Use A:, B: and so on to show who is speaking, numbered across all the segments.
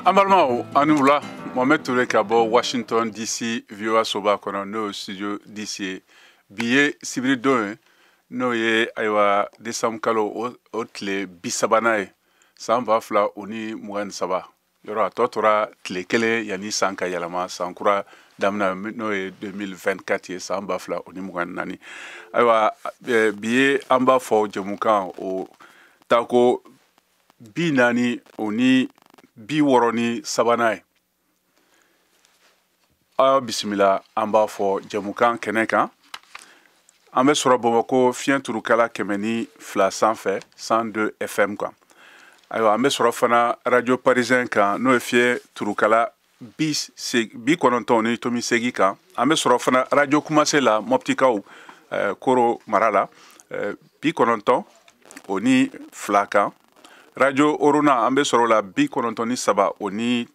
A: An balimaw, aw ni wula. Mohamed Touré ka bɔ Washington DC, VOA soba kɔnɔ, n'o ye studio DC ye. Bi ye sibiridon ye, n'o ye ayiwa décembre kalo o tile 30nan ye, san 2023. Yɔrɔ a tɔ tora tile 1 yanni san ka yɛlɛma, san kura daminɛ, n'o ye 2024 ye, san 2024. Ayiwa, bi ye an b'a fɔ jɛmukan o tako 43nan ye. Aw bisimila an b'a fɔ jɛmukan kɛnɛ kan. An bɛ sɔrɔ Bamakɔ fiɲɛ turukala 102 sanfɛ, 102 FM kan. Ayiwa, an bɛ sɔrɔ fana Radio Parisien kan, n'o ye fiɲɛ turukala 90.8 kan. An bɛ sɔrɔ fana Radio Kumase la, Moptikaw, Koro mara la, 92 kan. Radio Orona, an bɛ sɔrɔ la 93.2.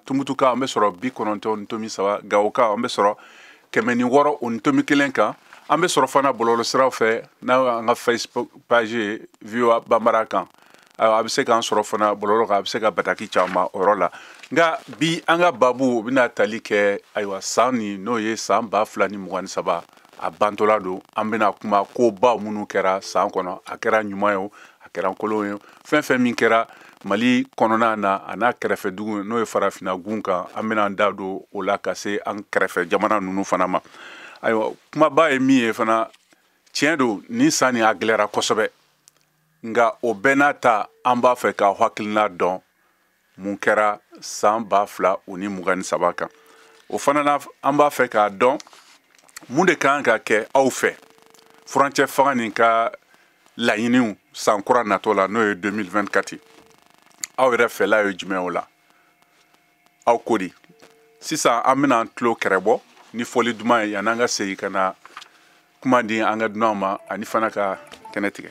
A: Tumutuka, an bɛ sɔrɔ 90.3. Gawoka, an bɛ sɔrɔ 106.1 kan. An bɛ sɔrɔ fana bɔlɔlɔsiraw fɛ, n'a an ka Facebook page ye VOA Bambara kan. Ayiwa, a bɛ se k'an sɔrɔ fana bɔlɔlɔ kan, a bɛ se ka bataki caman o yɔrɔ la. Nka bi an ka babu bɛna tali kɛ ayiwa san nin, n'o ye san 2023 a bantɔla don. An bɛna kuma koba minnu kɛra san kɔnɔ, a kɛra ɲuman ye o, a kɛra kolon ye, fɛn fɛn min kɛra Mali kɔnɔna na a n'a kɛrɛfɛ dugu, n'o ye farafinna gun kan, an bɛna an da don o la ka se an kɛrɛfɛ jamana ninnu fana ma. Ayiwa, kumaba ye min ye fana, tiɲɛ don nin san nin a gɛlɛyara kosɛbɛ, nka o bɛɛ n'a ta an b'a fɛ k'aw hakilina dɔn mun kɛra san 2023 kan. O fana na, an b'a fɛ k'a dɔn mun de kan ka kɛ aw fɛ furancɛ fanga nin ka laɲiniw san kura natɔ la, n'o ye 2024 ye. Aw yɛrɛ fɛla ye jumɛn o la? Aw ko di? Sisan an bɛna an tulo kɛrɛbɔ ni fɔli duman ye yan'an ka segin ka na kuma di an ka dunanw ma ani fana ka kɛnɛ tigɛ.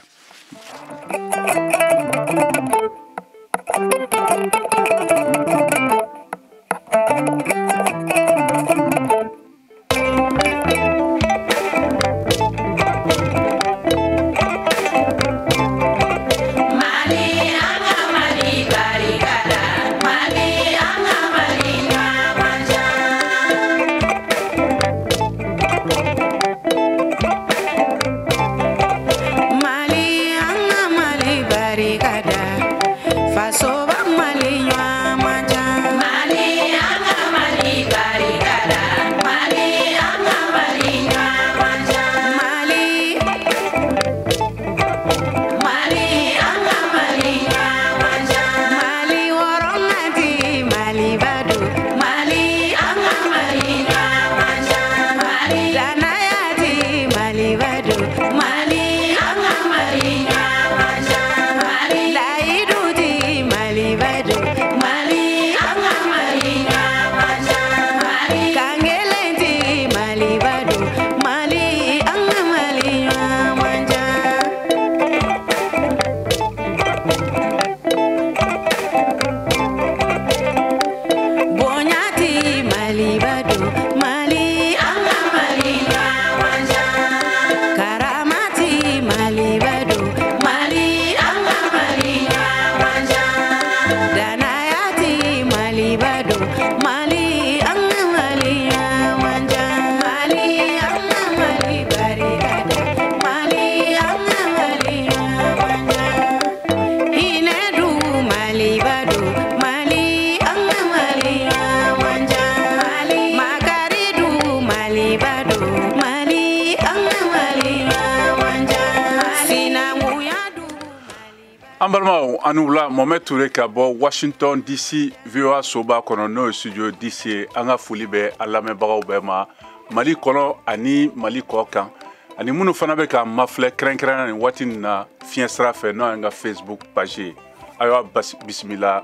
A: An balimaw, an ni wula. Mohamed Touré ka bɔ Washington DC, VOA soba kɔnɔ, n'o ye studio DC ye. An ka foli bɛ an lamɛnbagaw bɛɛ ma Mali kɔnɔ ani Mali kɔ kan, ani minnu fana bɛ k'an mafilɛ kɛrɛnkɛrɛnnenya nin waati nin na fiɲɛ sira fɛ, n'o y'an ka Facebook page ye. Ayiwa, bisimila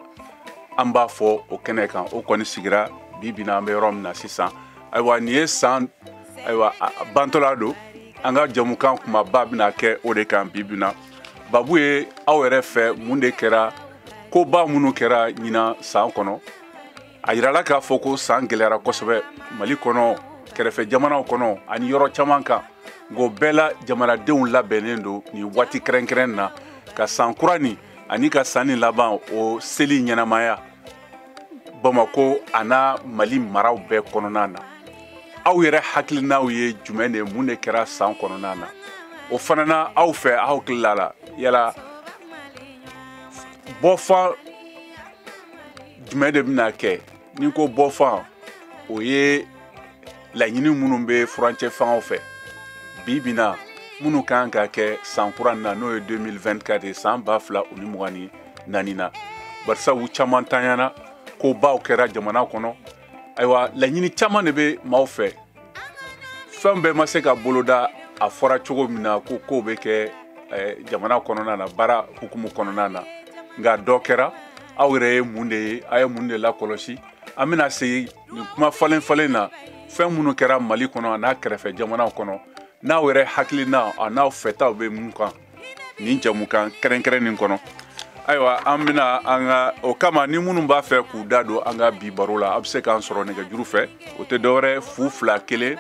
A: an b'a fɔ o kɛnɛ kan. O kɔni sigira bi bi in na, an bɛ yɔrɔ min na sisan. Ayiwa, nin ye san ayiwa bantɔla don. An ka jɛmukan kumaba bɛna kɛ o de kan bi bi in na. Babu ye aw yɛrɛ fɛ mun de kɛra, koba minnu kɛra ɲinan san kɔnɔ. A yirala k'a fɔ ko san gɛlɛyara kosɛbɛ Mali kɔnɔ, kɛrɛfɛ jamanaw kɔnɔ ani yɔrɔ caman kan. Nka o bɛɛ la jamanadenw labɛnnen don nin waati kɛrɛnkɛrɛn na ka san kura nin ani ka san nin laban o seli ɲɛnamaya. Bamako a n'a Mali maraw bɛɛ kɔnɔna na. Aw yɛrɛ hakilinaw ye jumɛn de ye, mun de kɛra san kɔnɔna na? O fana na aw fɛ, aw hakilila la, yala bɔfan jumɛn de bɛna kɛ? Ni ko bɔfan, o ye laɲini minnu bɛ furancɛ fangaw fɛ bi bi na, minnu kan ka kɛ san kura na, n'o ye 2024 ye, san 2024 na. Barisabu caman tanyana, kobaw kɛra jamana kɔnɔ. Ayiwa, laɲini caman de bɛ maaw fɛ, fɛn bɛɛ ma se ka boloda a fɔra cogo min na ko kow bɛ kɛ jamana kɔnɔna na, baara hukumu kɔnɔna na. Nka dɔ kɛra. Aw yɛrɛ ye mun de ye? A ye mun de lakɔlɔsi? An bɛna segin nin kuma falen falen na, fɛn minnu kɛra Mali kɔnɔ a n'a kɛrɛfɛ jamanaw kɔnɔ, n'aw yɛrɛ hakilina a n'aw fɛtaw bɛ mun kan nin jamukan kɛrɛnkɛrɛn nin kɔnɔ. Ayiwa, an bɛna an ka o kama, ni minnu b'a fɛ k'u da don an ka bi baro la, a bɛ se k'an sɔrɔ nɛgɛjuru fɛ. O tɛ dɔwɛrɛ 0 2 1 2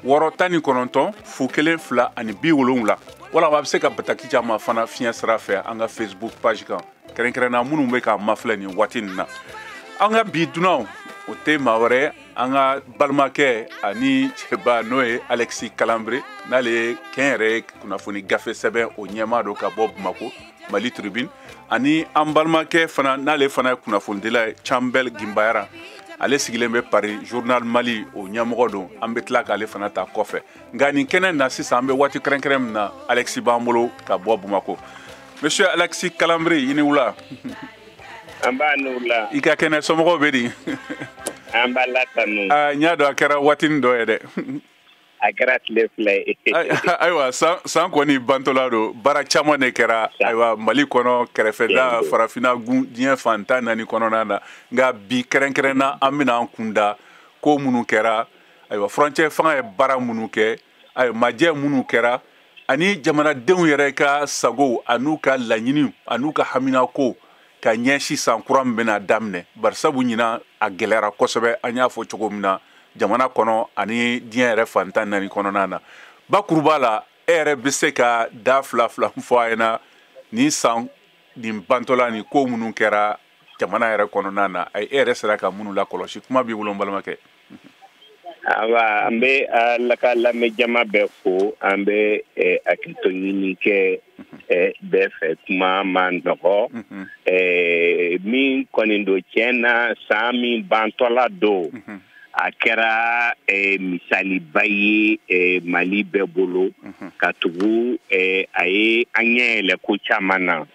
A: 0 2 6 19 0 1 2 ani 70. Wala a bɛ se ka bataki caman fana fiɲɛ sira fɛ an ka Facebook page kan, kɛrɛnkɛrɛnna minnu bɛ k'an mafilɛ nin waati nin na. An ka bi dunanw, o tɛ maa wɛrɛ, an ka balimakɛ ani cɛba, n'o ye Alexis Kalanbire, n'ale ye kɛnyɛrɛye kunnafoni gafe sɛbɛn o ɲɛmaa don ka bɔ Bamako, Mali Tribune, ani an balimakɛ fana, n'ale fana ye kunnafonidila ye, Canbɛl Gimbayara, ale sigilen bɛ Paris, Journal Mali o ɲɛmɔgɔ don. An bɛ tila k'ale fana ta kɔfɛ. Nka nin kɛnɛ na sisan, an bɛ waati kɛrɛnkɛrɛn min na, Alexis b'an bolo ka bɔ Bamako. Monsieur Alexis Kalanbire, i ni wula.
B: An b'a ni wula.
A: I ka kɛnɛ, somɔgɔw bɛ di?
B: An b'a latanu.
A: N y'a dɔn a kɛra waatinin dɔ ye dɛ.
B: A kɛra tile 2 ye.
A: Ayiwa, san kɔni bantɔla don, baara caman de kɛra, ayiwa, Mali kɔnɔ, kɛrɛfɛda, farafinna gun, diɲɛ fan 14 kɔnɔna na. Nka bi kɛrɛnkɛrɛnna, an bɛna an kunda ko minnu kɛra, ayiwa, furancɛ fanga ye baara minnu kɛ, ayiwa, majɛ minnu kɛra, ani jamanadenw yɛrɛ ka sago an'u ka laɲiniw an'u ka haminako ka ɲɛsin san kura min bɛna daminɛ. Barisabu ɲinan a gɛlɛyara kosɛbɛ, an y'a fɔ cogo min na, jamana kɔnɔ ani diɲɛ yɛrɛ fan 14 kɔnɔna na. Bakuruba la, e yɛrɛ bɛ se ka da fila fila fɔ a ɲɛna nin san nin bantɔla nin, ko minnu kɛra jamana yɛrɛ kɔnɔna na, e yɛrɛ sera ka minnu lakɔlɔsi? Kuma b'i bolo, n balimakɛ.
B: Awa, an bɛ ala ka lamɛnjama bɛɛ fo, an bɛ hakilito ɲini kɛ bɛɛ fɛ. Kuma ma nɔgɔ min kɔni don, tiɲɛ na, san min bantɔla don, a kɛra misaliba ye Mali bɛɛ bolo, ka tugu a ye an ɲɛ yɛlɛ ko caman na,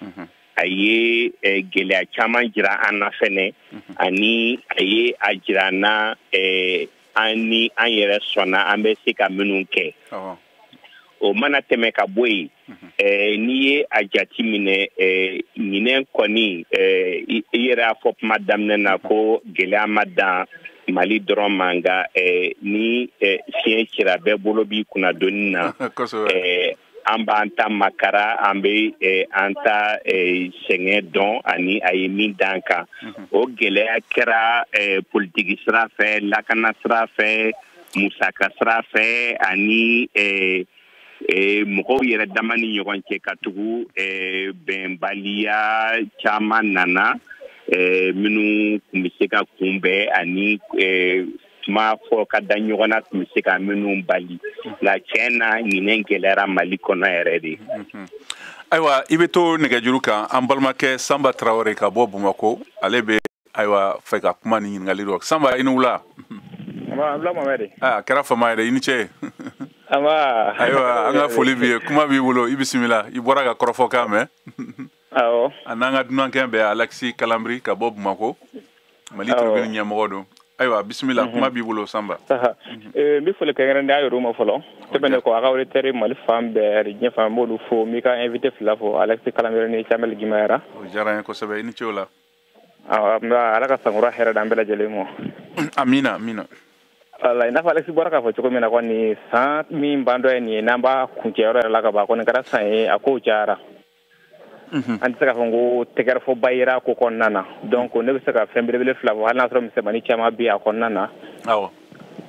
B: a ye gɛlɛya caman jira an na fɛnɛ, ani a ye a jira an na an ni an yɛrɛ sɔnna, an bɛ se ka minnu kɛ. O mana tɛmɛ ka bɔ yen, n'i ye a jati minɛ, ɲinɛn kɔni, i yɛrɛ y'a fɔ kuma daminɛ na ko gɛlɛya ma dan Mali dɔrɔn ma, nka ni fiɲɛ cira, bɛɛ bolo b'i kunna donni na. An b'an ta makara, an bɛ an ta sɛgɛn dɔn ani a ye min d'an kan. O gɛlɛya kɛra politiki sira fɛ, lakana sira fɛ, musaka sira fɛ, ani mɔgɔw yɛrɛ dama ni ɲɔgɔn cɛ, ka tugu bɛnbaliya caman nana minnu tun bɛ se ka kunbɛn, ani kuma fɔ ka da ɲɔgɔn na tun bɛ se ka minnu bali. Nka tiɲɛ na, ɲinɛn gɛlɛyara Mali kɔnɔ yɛrɛ de.
A: Ayiwa, i bɛ to nɛgɛjuru kan. An balimakɛ Sanba Tarawele ka bɔ Bamakɔ, ale bɛ, ayiwa, fɛ ka kuma ni ɲininkali dɔ. Sanba, i ni wula. A kɛra fama yɛrɛ, i ni ce. Ayiwa, an ka foli b'i ye, kuma b'i bolo, i bisimila. I bɔra ka kɔrɔfɔkan mɛn.
C: Awɔ.
A: A n'an ka dunankɛ bɛɛ, Alexis Kalanbiri ka bɔ Bamakɔ, Mali Tribune ɲɛmɔgɔ don. Ayiwa, bisimila, kuma b'i bolo, Sanba.
C: N bɛ foli kɛrɛnkɛrɛn di a yɛrɛw ma fɔlɔ. Tɛmɛnen kɔ, a ka auditeurs Mali fan bɛɛ, diɲɛ fan, n b'olu fo. N b'i ka invité fila fo, Alexis Kalanbiri ni Camel Gimayara.
A: O diyara n ye kosɛbɛ, i ni ce o la.
C: Awɔ, Ala ka sankura hɛrɛ d'an bɛɛ lajɛlen ma.
A: Amina, amina.
C: Wala, i n'a fɔ Alexis bɔra k'a fɔ cogo min na kɔni, san min bandɔ ye nin ye, n'an b'a kuncɛ yɔrɔ yɛrɛ la ka ban, a kɔni kɛra san ye, a kow cayara. An tɛ se k'a fɔ ko tɛgɛrɛfɔba yera ko kɔnɔna na. Donc ne bɛ se ka fɛn belebele fila fɔ, hali n'a sɔrɔ misɛnmanin caman bɛ a kɔnɔna na.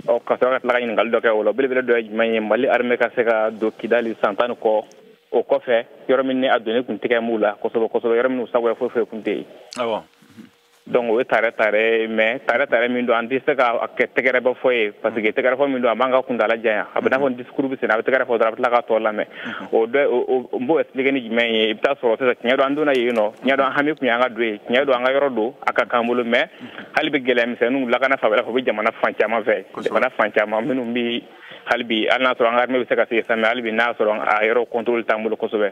C: Ɔ, ka sɔrɔ ka tila ka ɲininkali dɔ kɛ o la. Belebele dɔ ye jumɛn ye? Mali armée ka se ka don Kidali san 10 ni kɔ o kɔfɛ, yɔrɔ min ni a donni tun tigɛ m'u la kosɛbɛ kosɛbɛ, yɔrɔ min sagoya foyi foyi tun tɛ yen. Donc o ye tare tare, mais tare tare min don, an tɛ se ka kɛ tɛgɛrɛbɛ fɔ ye, parce que tɛgɛrɛ fɔ min don, a b'an ka kuntala janya. A bɛ n'a fɔ discours bɛ sen na, a bɛ tɛgɛrɛ fɔ dɔrɔn, a bɛ tila ka tɔ lamɛn. O dɔ, n b'o expliquer ni jumɛn ye? I bɛ taa sɔrɔ sisan, tiɲɛ don, an donna yen nɔ, tiɲɛ don, an hami kun y'an ka don ye, tiɲɛ don, an ka yɔrɔ don, a ka k'an bolo, mais hali bi gɛlɛya misɛnninw lakana fan wɛrɛ fɛ, u bɛ jamana fan caman fɛ, jamana fan caman minnu bɛ hali bi, hali n'a sɔrɔ an ka armée bɛ se ka se yen sa, mais hali bi n'a sɔrɔ a yɔrɔ contrôle t'an bolo kosɛbɛ.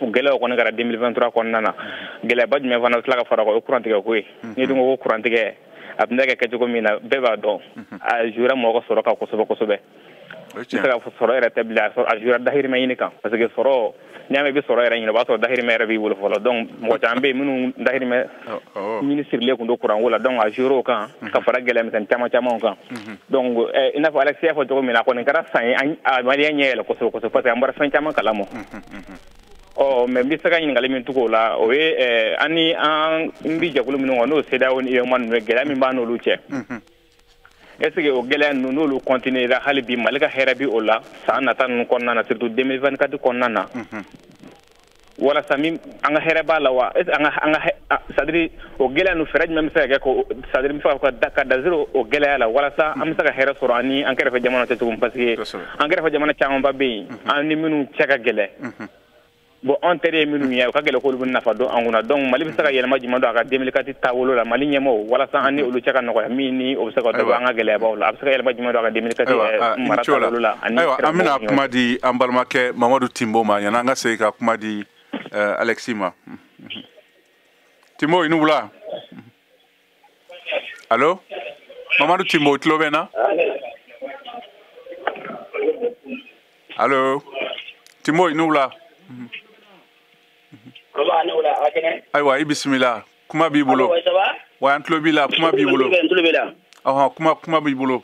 C: O gɛlɛyaw kɔni kɛra 2023 kɔnɔna na. Gɛlɛyaba jumɛn fana tila ka fara o kan? O ye kurantigɛ ko ye. Ni dun ko kurantigɛ, a bɛna kɛ kɛcogo min na, bɛɛ b'a dɔn, a jouera mɔgɔ ka sɔrɔ kan kosɛbɛ kosɛbɛ. I tɛ se ka sɔrɔ yɛrɛ tɛ bilen, a jouera dahirimɛ ɲini kan, parce que sɔrɔ, n'i y'a mɛn i bɛ sɔrɔ yɛrɛ ɲini, o b'a sɔrɔ dahirimɛ yɛrɛ b'i bolo fɔlɔ. Donc mɔgɔ caman bɛ yen minnu dahirimɛ ɲini sirilen tun don kuranko la, donc a jouera o kan ka fara gɛlɛya misɛnnin caman camanw kan. Donc i n'a fɔ Alex y'a fɔ cogo min na, a kɔni kɛra san ye a maliyɛn ɲɛ yɛlɛ kosɛbɛ kosɛbɛ, parce que an bɔra fɛn caman kalama. Ɔ, mais n bɛ se ka ɲininkali min tugu o la, o ye an ni an n bɛ jɛkulu minnu kɔnɔ, n'o CEDEAO ni UEMOA ninnu ye, gɛlɛya min b'an n'olu cɛ, est ce que o gɛlɛya ninnu, n'olu continuer la hali bi, Mali ka hɛrɛ bi o la san nata ninnu kɔnɔna na, surtout 2024 kɔnɔna na, walasa min an ka hɛrɛ b'a la wa? Est ce que an ka, c'est à dire o gɛlɛya ninnu, fɛɛrɛ jumɛn bɛ se ka kɛ ko, c'est à dire n bɛ fɛ ka da zéro o gɛlɛya la, walasa an bɛ se ka hɛrɛ sɔrɔ an ni an kɛrɛfɛ jamana cɛ cogo min? Parce que an kɛrɛfɛ jamana camanba bɛ yen, an ni minnu cɛ ka gɛlɛn, bon, anw teri ye minnu ye, u ka gɛlɛn k'olu bɛ nafa dɔn an kunna. Donc Mali bɛ se ka yɛlɛma jumɛn don a ka 2004 taabolo la, Mali ɲɛmɔgɔw, walasa an ni olu cɛ ka nɔgɔya, min ni o bɛ se ka dɔ bɔ an ka gɛlɛyabaw la? A bɛ se ka yɛlɛma jumɛn don a ka 2004 mara taabolo la?
A: Ani ayiwa, an bɛna kuma di an balimakɛ Mamadu Timbo ma, yanni an ka segin ka kuma di Alexis ma. Timbo, i ni wula. Allo, Mamadu Timbo, tulo bɛ n na? Allo, Timbo, i ni wula. Ayiwa, i bisimila, kuma b'i bolo. Wa, an tulo b'i la, kuma b'i bolo. Ɔhɔn, kuma b'i bolo.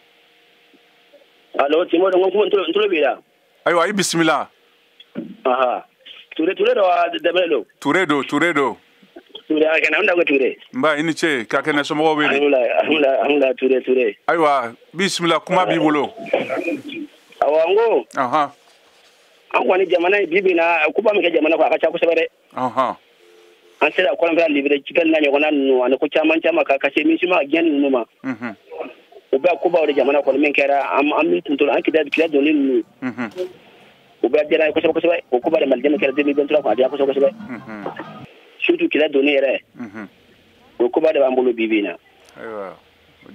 D: Allo, Timbo, n ko n tulo b'i la.
A: Ayiwa, i bisimila.
D: Aha. Ture, Ture do wa Dembele do?
A: Ture do, Ture do.
D: Ture, a kɛnɛ, an da ko Ture.
A: Nba, i ni ce, ka kɛnɛ, somɔgɔw bɛ di?
D: Alhamdulilayi, alhamdulilayi, alhamdulilayi, Ture, Ture.
A: Ayiwa, bisimila, kuma b'i bolo.
D: Awɔ, n ko. An kɔni jamana in bi bi in na, koba min kɛ jamana kɔnɔ, a ka ca kosɛbɛ dɛ. An sera kɔrɔnfɛla libéré, cikɛli n'a ɲɔgɔnna ninnu, ani ko caman caman ka se MINUSMA gɛn ninnu ma. O bɛɛ kobaw de jamana kɔnɔ min kɛra, an min tun tora an kida donni ninnu. O bɛɛ diyara an ye kosɛbɛ kosɛbɛ. O koba de maliden min kɛra 2023 kɔnɔ, a diyara kosɛbɛ kosɛbɛ. Surtout kida donni yɛrɛ. O koba de b'an bolo bi bi in na.
A: Ayiwa.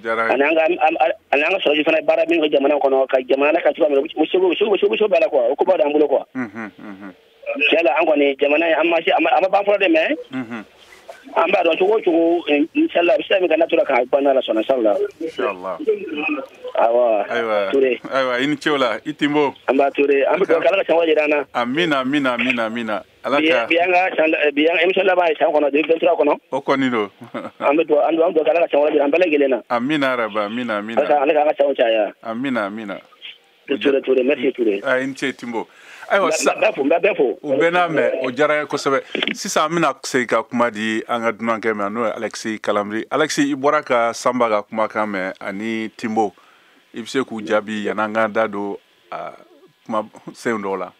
D: Ani an ka sɔrɔsi fana baara min kɛ jamana kɔnɔ, ka jamana ka cogoya min na, o seko seko seko bɛɛ la quoi, o koba d'an bolo quoi. Tiɲɛ la, an kɔni jamana in, an ma se, a ma ban fɔlɔ dɛ, mais an b'a dɔn cogo o cogo, inshallah, a bɛ se min ka n'a tora k'a ban n'Ala sɔnna, inshallah.
A: Inshallah.
D: Awɔ.
A: Ayiwa.
D: Ture.
A: Ayiwa, i ni ce o la, i Timbo.
D: An b'a Ture, an bɛ dugawu kɛ, Ala ka san wɛrɛ jira an na.
A: Amina, amina, amina, amina. Ala ka
D: bi an ka san, bi an émission laban ye san kɔnɔ, 2023 kɔnɔ.
A: O kɔni don.
D: An bɛ dugawu, an dugawu kɛ, Ala ka san wɛrɛ jira an bɛɛ lajɛlen na.
A: Amina rabi, amina, amina.
D: Ala ka an ka sanw caya.
A: Amina, amina.
D: Ture, Ture, merci Ture.
A: A i ni ce Timbo. Ayiwa sisan.
D: N bɛ fo, n bɛ bɛɛ fo.
A: U bɛɛ n'a mɛn, o diyara n ye kosɛbɛ. Sisan an bɛna segin ka kuma di an ka dunankɛ ma, n'o ye Alexis Kalanbiri. Alexis, i bɔra ka Sanba ka kumakan mɛn ani Timbo. I bɛ se k'u jaabi yanni an k'an da don a kuma sen dɔw la.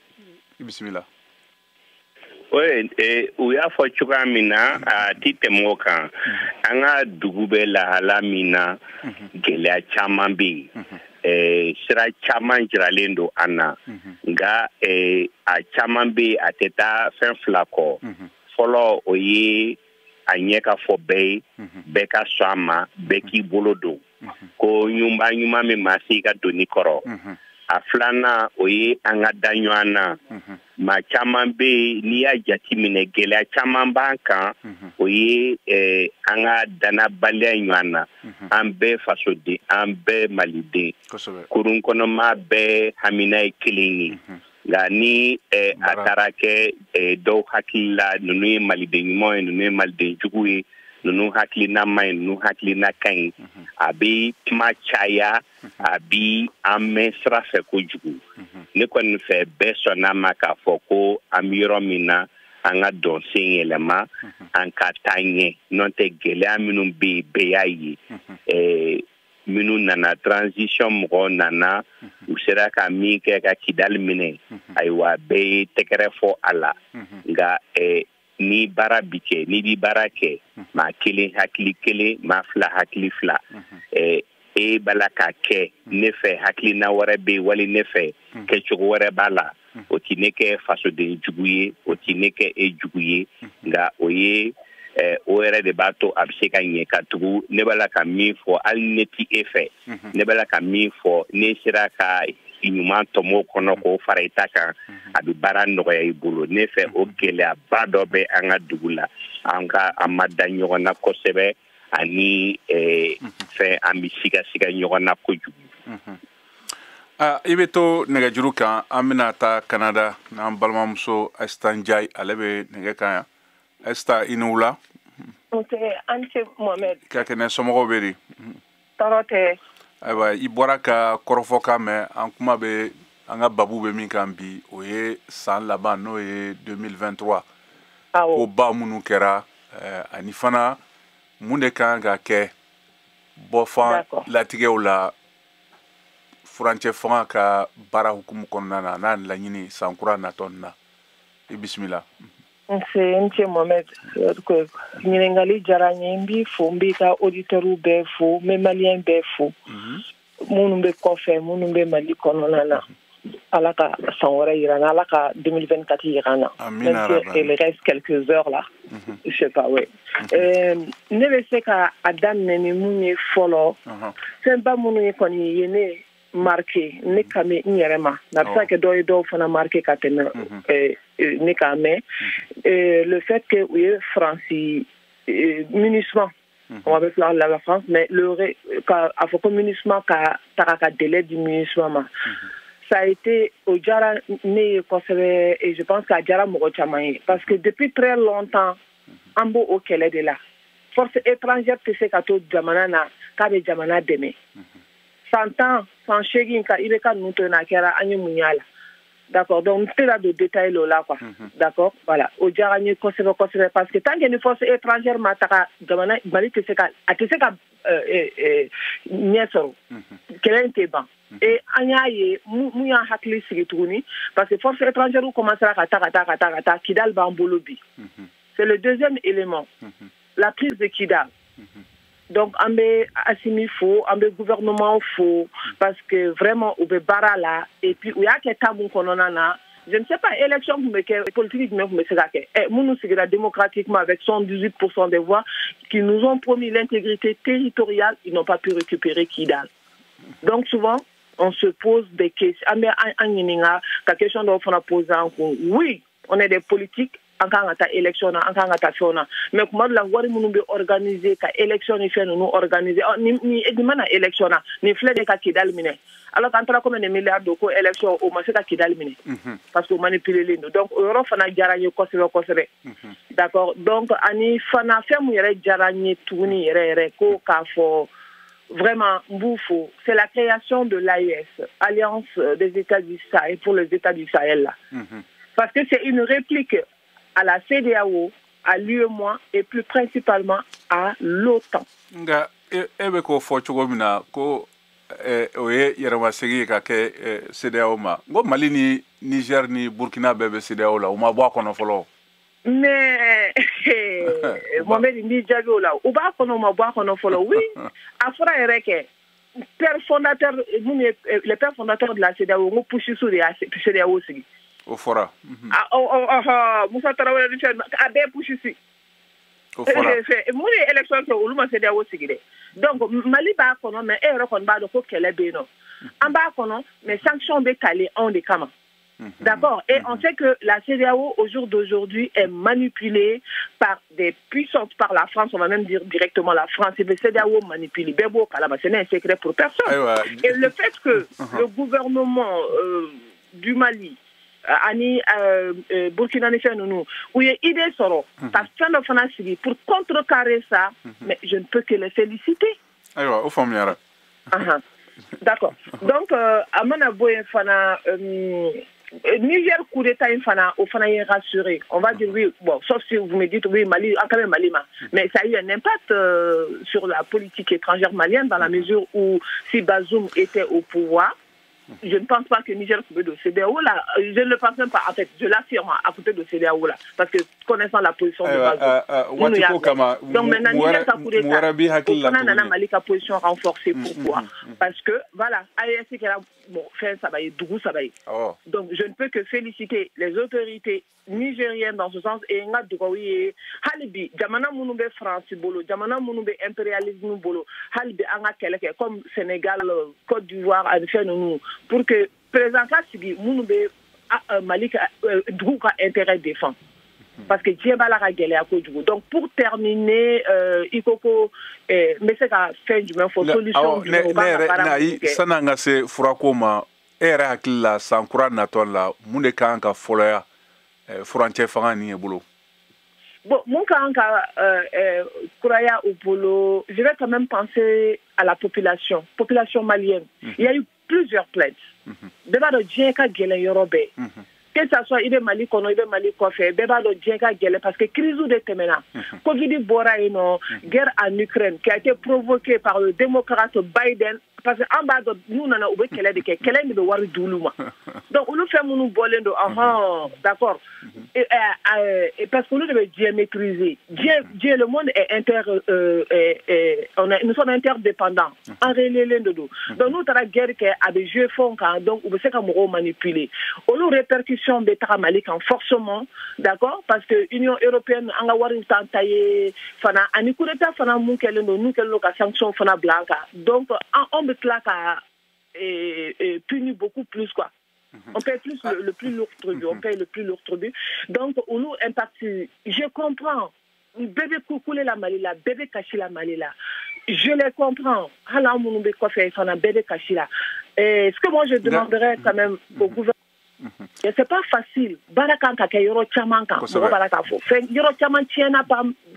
A: I bisimila.
B: Oui, u y'a fɔ cogoya min na, a ti tɛmɛ o kan. An ka dugu bɛ lahala min na, gɛlɛya caman bɛ yen. Sira caman jiralen don an na, nka a caman bɛ yen, a tɛ taa fɛn fila kɔ. Fɔlɔ, o ye a ɲɛ ka fɔ bɛɛ ye, bɛɛ ka sɔn a ma, bɛɛ k'i bolo don ko ɲuman ɲuman min maa se i ka doni kɔrɔ. A filanan, o ye an ka da ɲɔgɔn na. Maa caman bɛ yen, n'i y'a jateminɛ, gɛlɛya caman b'an kan, o ye an ka danabaliya ɲɔgɔn na. An bɛɛ fasoden, an bɛɛ maliden, kurun kɔnɔma bɛɛ hamina ye kelen ye. Nka ni a taara kɛ dɔw hakili la, ninnu ye maliden ɲuman ye, ninnu ye maliden jugu ye, ninnu hakilina man ɲi, ninnu hakilina ka ɲi, a bɛ kuma caya, a bi an mɛn sira fɛ kojugu. Ne kɔni fɛ, bɛɛ sɔnna ma k'a fɔ ko an bɛ yɔrɔ min na, an ka dɔnsen yɛlɛma, an ka taa ɲɛ. N'o tɛ, gɛlɛya minnu bɛ yen, bɛɛ y'a ye. Minnu nana transition mɔgɔw nana, u sera ka min kɛ ka Kidali minɛ, ayiwa, bɛɛ ye tɛgɛrɛ fɔ a la. Nka ni baara bi kɛ, n'i bi baara kɛ, Maa kelen hakili kelen, maa fila hakili fila. E b'a la k'a kɛ ne fɛ, hakilina wɛrɛ bɛ yen, wali ne fɛ kɛcogo wɛrɛ b'a la. O ti ne kɛ fasoden jugu ye, o ti ne kɛ e jugu ye, nka o ye o yɛrɛ de b'a to a bɛ se ka ɲɛ ka tugu. Ne b'a la ka min fɔ, hali ne ti e fɛ, ne b'a la ka min fɔ, ne sera ka ɲuman tɔmɔ kɔnɔ k'o fara i ta kan, a bɛ baara nɔgɔya i bolo. Ne fɛ o gɛlɛyaba dɔ bɛ an ka dugu la, an ka an ma da ɲɔgɔn na kosɛbɛ, ani fɛn an bɛ siga siga ɲɔgɔn na kojugu.
A: I bɛ to nɛgɛjuru kan, an bɛna taa Canada n'an balimamuso Asita Njayi, ale bɛ nɛgɛ kan yan. Asita, i ni wula.
E: Nse, an ce Mohamed.
A: Ka kɛnɛ, somɔgɔw bɛ di?
E: Tɔɔrɔ tɛ.
A: Ayiwa, i bɔra ka kɔrɔfɔkan mɛn, an kuma bɛ an ka babu bɛ min kan bi, o ye san laban, n'o ye 2023. Ko ba minnu kɛra, ani fana mun de kan ka kɛ bɔfan latigɛw la furancɛ fanga ka baara hukumu kɔnɔna na, n'a laɲini san kura natɔ na. I bisimila.
E: Nse, n ce Mohamed. Ɲininkali diyara n ye, n b'i fo, n b'i ka auditeurs bɛɛ fo, n bɛ malien bɛɛ fo, minnu bɛ kɔfɛ, minnu bɛ Mali kɔnɔna na. Ala ka san wɛrɛ yira n na, Ala ka 2024 yira n na. Même si il reste quelques heures là, je sais pas, ouais. Ne bɛ se ka a daminɛ ni mun ye fɔlɔ? Fɛnba minnu ye kɔni ye ne marqué, ne kami n yɛrɛ ma, a bɛ se ka kɛ dɔw ye, dɔw fana marqué ka tɛmɛ ne kan, mais le fait que u ye Faransi MINUSMA, on va appeler la France, mais le a fɔ ko MINUSMA ka taga, ka délai di MINUSMA ma, ça a été o diyara ne ye kosɛbɛ, et je pense qu'a diyara mɔgɔ caman ye, parce que depuis très longtemps an b'o o kɛlɛ de la. Force étrangère tɛ se ka to jamana na k'a bɛ jamana dɛmɛ san 10, san 8 ka i bɛ ka ninnu to yen, a kɛra an ye mun y'a la? D'accord, donc n tɛ don détail o la quoi. D'accord, voilà, o diyara n ye kosɛbɛ kosɛbɛ, parce que tant que ni force étrangère ma taga, jamana Mali tɛ se ka, a tɛ se ka ɲɛ sɔrɔ, kɛlɛ in tɛ ban. Et an y'a ye mun y'an hakili sigi tuguni, parce que force étrangère commencera ka taa, ka taa, ka taa, ka taa, Kidal b'an bolo bi. C'est le deuxième élément, la prise de Kidal. Donc an bɛ Assimi fo, an bɛ gouvernement fo, parce que vraiment u bɛ baara la. Et puis u y'a kɛ temps mun kɔnɔna na, je ne sais pas, élection tun bɛ kɛ, politique jumɛn tun bɛ se ka kɛ? Minnu sigira démocratiquement avec 78% des voix, qui nous ont promis l'intégrité territoriale, ils n'ont pas pu récupérer Kidal. Donc souvent on se pose des questions, an bɛ an ɲininka ka question dɔw fana poser an kun. Oui, on est des politiques, an kan ka taa élection na, an kan ka taa fɛnw na, mais kuma dɔ la wari minnu bɛ organiser ka élection ni fɛn ninnu organiser, ni mana élection na, nin filɛ de ka Kidali minɛ, alors qu'an taara combien de milliards don ko élection, o ma se ka Kidali minɛ parce que o manipulélen don. Donc o yɔrɔ fana diyara n ye kosɛbɛ kosɛbɛ. D'accord, donc ani fana fɛn mun yɛrɛ diyara n ye tuguni yɛrɛ yɛrɛ, ko k'a fɔ vraiment n b'u fo, c'est la création de l'AES, Alliance des États du Sahel, pour les États du Sahel là, parce que c'est une réplique à la CEDEAO, à l'UEMOA et plus principalement à l'OTAN.
A: Nka e bɛ k'o fɔ cogo min na ko o ye yɛrɛmasegin ye ka kɛ CEDEAO ma, n ko Mali ni Niger ni Burkina bɛɛ bɛ CEDEAO la, u ma bɔ a kɔnɔ fɔlɔ.
E: Mais Mohamed, n b'i jaabi o la, u b'a kɔnɔ, u ma bɔ a kɔnɔ fɔlɔ. Oui, a fɔra yɛrɛ kɛ père fondateur minnu ye, les pères fondateurs de la CEDEAO, n ko putschistes de y'a CEDEAO sigi.
A: O fɔra.
E: Musa Tarawele ni fɛn, a bɛɛ putschiste.
A: O fɔra.
E: Mun ye élection kɛ, olu ma CEDEAO sigi dɛ. Donc Mali b'a kɔnɔ, mais e yɛrɛ kɔni b'a dɔn ko kɛlɛ bɛ yen nɔ. An b'a kɔnɔ, mais sanction bɛ talen anw de kama. D'accord. Et on sait que la CEDEAO, au jour d'aujourd'hui, est manipulée par des puissances, par la France, on va même dire directement la France. Et la CEDEAO manipule. Bebo Kalama, ce n'est un secret pour personne. Et le fait que le gouvernement du Mali, ani Burkina ni fɛn ninnu, u ye idée sɔrɔ ka fɛn dɔ fana sigi pour contrecarrer ça, mais je ne peux que les féliciter.
A: Ayiwa, o faamuyara.
E: D'accord. Donc a mana bɔ yen fana, Niger coup d'État in fana, o fana ye rassuré. On va dire oui, bon, sauf si vous me dites oui, Mali, an ka bɛ Mali ma, mais ça a eu un impact sur la politique étrangère malienne, dans la mesure où si Bazoum était au pouvoir, je ne pense pas que Niger pouvait de CEDEAO là. Je ne le pense même pas. En fait, je l'affirme à côté de CEDEAO là. Parce que Connaissant la position de Bazoum. Donc maintenant, Niger ka coup d'État, o fana nana Mali ka position renforcée. Pourquoi? Parce que, voilà, AES kɛra fɛn saba ye, dugu saba ye. Donc je ne peux que féliciter les autorités nigériennes dans ce sens et n ka dugawu ye hali bi jamana minnu bɛ France bolo, jamana minnu bɛ impérialisme bolo, hali bi an ka kɛlɛ kɛ comme Sénégal, Côte d'Ivoire ani fɛn ninnu, pour que président ka sigi minnu bɛ Mali ka dugu ka intérêt défend. Parce que diɲɛ b'a la ka gɛlɛya kojugu. Donc pour terminer, i ko ko n bɛ se ka fɛn jumɛn fɔ, solution jumɛn u kan ka baara min kɛ?
A: San'an ka se furako ma, e yɛrɛ hakili la, san kura natɔ la, mun de kan ka fɔlɔya furancɛ fanga nin ye bolo?
E: Bon, mun kan ka kuraya u bolo, je vais quand même penser à la population malienne. Il y a eu plusieurs plaintes. Bɛɛ b'a dɔn diɲɛ ka gɛlɛn yɔrɔ bɛɛ. Que ça soit i bɛ Mali kɔnɔ, i bɛ Mali kɔfɛ, bɛɛ b'a dɔn diɲɛ ka gɛlɛn parce que crise de tɛmɛna. Covid bɔra yen nɔ, guerre en Ukraine qui a été provoquée par le démocrate Biden, parce que an b'a dɔn n'u nana u bɛ kɛlɛ de kɛ, kɛlɛ in de bɛ wari di olu ma. Donc olu fɛn minnu bɔlen don, ɔhɔn, d'accord, parce que olu de bɛ diɲɛ maîtriser. Diɲɛ, le monde est inter, on est, nous sommes interdépendants, an reliélen de don. Donc n'u taara guerre kɛ, a bɛ jouer fɛnw kan, donc u bɛ se ka mɔgɔw manipuler. Olu répercussions bɛ taga Mali kan forcément, d'accord, parce que Union européenne an ka wariw t'an ta ye fana, ani coup d'état fana mun kɛlen don, n'u kɛlen don ka sanction fana bila an kan. Donc an bɛ tila ka punir beaucoup plus, quoi. On paye plus le plus lourd tribut, on paye le plus lourd tribut. Donc olu impact, je comprends. Bɛɛ bɛ kule la Mali la, bɛɛ bɛ kasi la Mali la. Je les comprends. Hali an minnu bɛ kɔfɛ fana, bɛɛ bɛ kasi la. Ce que moi je demanderais quand même au gouvernement, c'est pas facile. Baara kan ka kɛ yɔrɔ caman kan. Mɔgɔ b'a la k'a fɔ fɛn yɔrɔ caman tiɲɛna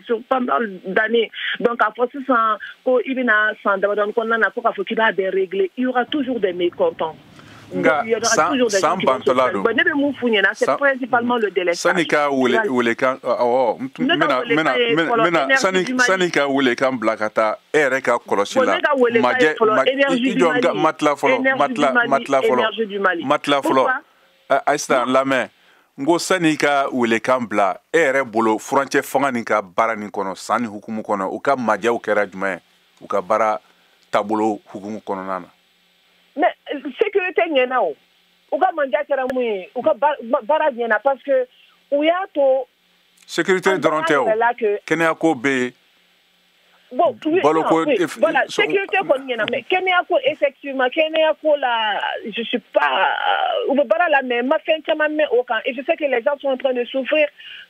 E: sur pas mal d'années. Donc k'a fɔ sisan ko i bɛna san damadɔni kɔnɔna na ko k'a fɔ k'i b'a bɛɛ régler, il y aura toujours des mécontents.
A: Nka san bantɔla don.
E: Ne bɛ mun f'u ɲɛna, c'est principalement le délestage.
A: Sani ka welekan, awɔ, n bɛna sani ka welekan bila ka taa e yɛrɛ ka kɔlɔsi la.
E: Majɛ,
A: i jɔ, ma tila fɔlɔ, ma tila, ma tila fɔlɔ, ma tila fɔlɔ. Ayisa, lamɛn, n ko sani ka welekan bila, e yɛrɛ bolo, furancɛ fanga nin ka baara nin kɔnɔ, san ni hukumu kɔnɔ, u ka majɛw kɛra jumɛn ye u ka baara taabolo hukumu kɔnɔna na?
E: Mais sécurité ɲɛna o, u ka mandiya kɛra mun ye, u ka baara ɲɛna parce que u y'a to.
A: Sécurité dɔrɔn tɛ o, kɛnɛyako bɛ yen.
E: Bon, oui, non, oui, voilà, sécurité kɔni ɲɛna, mais kɛnɛya ko, effectivement, kɛnɛya ko la, je suis pas u bɛ baara la, mais ma fɛn caman mɛn o kan et je sais que les gens sont en train de souffrir,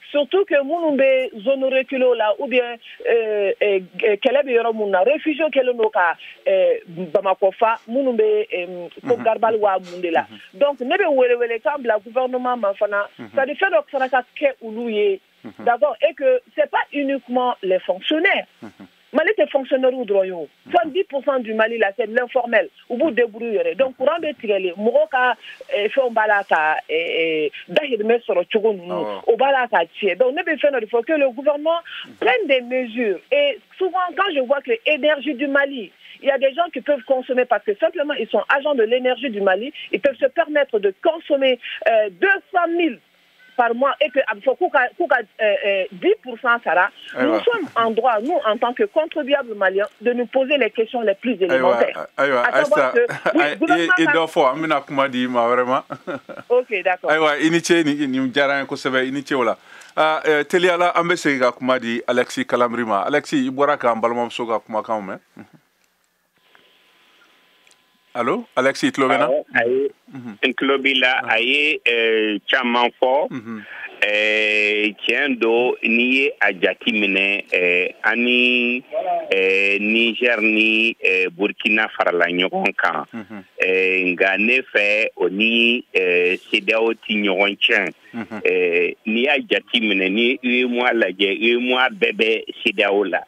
E: surtout que minnu bɛ zone reculée la ou bien kɛlɛ bɛ yɔrɔ mun na, réfugiés kɛlen don ka Bamakɔ fa, minnu bɛ ko Garabali wa mun de la. Donc ne bɛ wele kan bila gouvernement ma fana, c'est à dire fɛn dɔ fana ka kɛ olu ye, d'accord, et que c'est pas uniquement les fonctionnaires. Mali tɛ fonctionnaire dɔrɔn ye o, 70% du Mali la, c'est de l'informel, u b'u débrouiller yɛrɛ. Donc courant bɛ tigɛlen, mɔgɔw ka fɛnw b'a la ka dahirimɛ sɔrɔ cogo ninnu, o b'a la ka tiɲɛ. Donc ne bɛ fɛn dɔ de fɔ, que le gouvernement prenne des mesures. Et souvent quand je vois que énergie du Mali, il y a des gens qui peuvent consommer parce que simplement ils sont agents de l'énergie du Mali, ils peuvent se permettre de consommer 200 000 par mois et que a fɔ k'u ka 10% sara, nous sommes en droit, nous, en tant que contribuables maliens, de nous poser les questions les plus élémentaires.
A: Ayiwa, Ayisa, i dɔ fɔ, an bɛna kuma di ma wɛrɛ ma.
E: Ok, d'accord.
A: Ayiwa, i ni ce, nin diyara n ye kosɛbɛ, i ni ce o la. Teliyala, an bɛ segin ka kuma di Alexis Kalamiri ma. Alexis, i bɔra k'an balimamuso ka kumakanw mɛn. Allo, Alexis, i tulo bɛ n na?
B: Ayi, n tulo b'i la. A ye caman fɔ. Tiɲɛ don, n'i ye a jate minɛ, an ni Niger ni Burkina farala ɲɔgɔn kan, nka ne fɛ o ni CEDEAO ti ɲɔgɔn tiɲɛ. N'i y'a jate minɛ, ni UEMOA lajɛ, UEMOA bɛɛ bɛ CEDEAO la.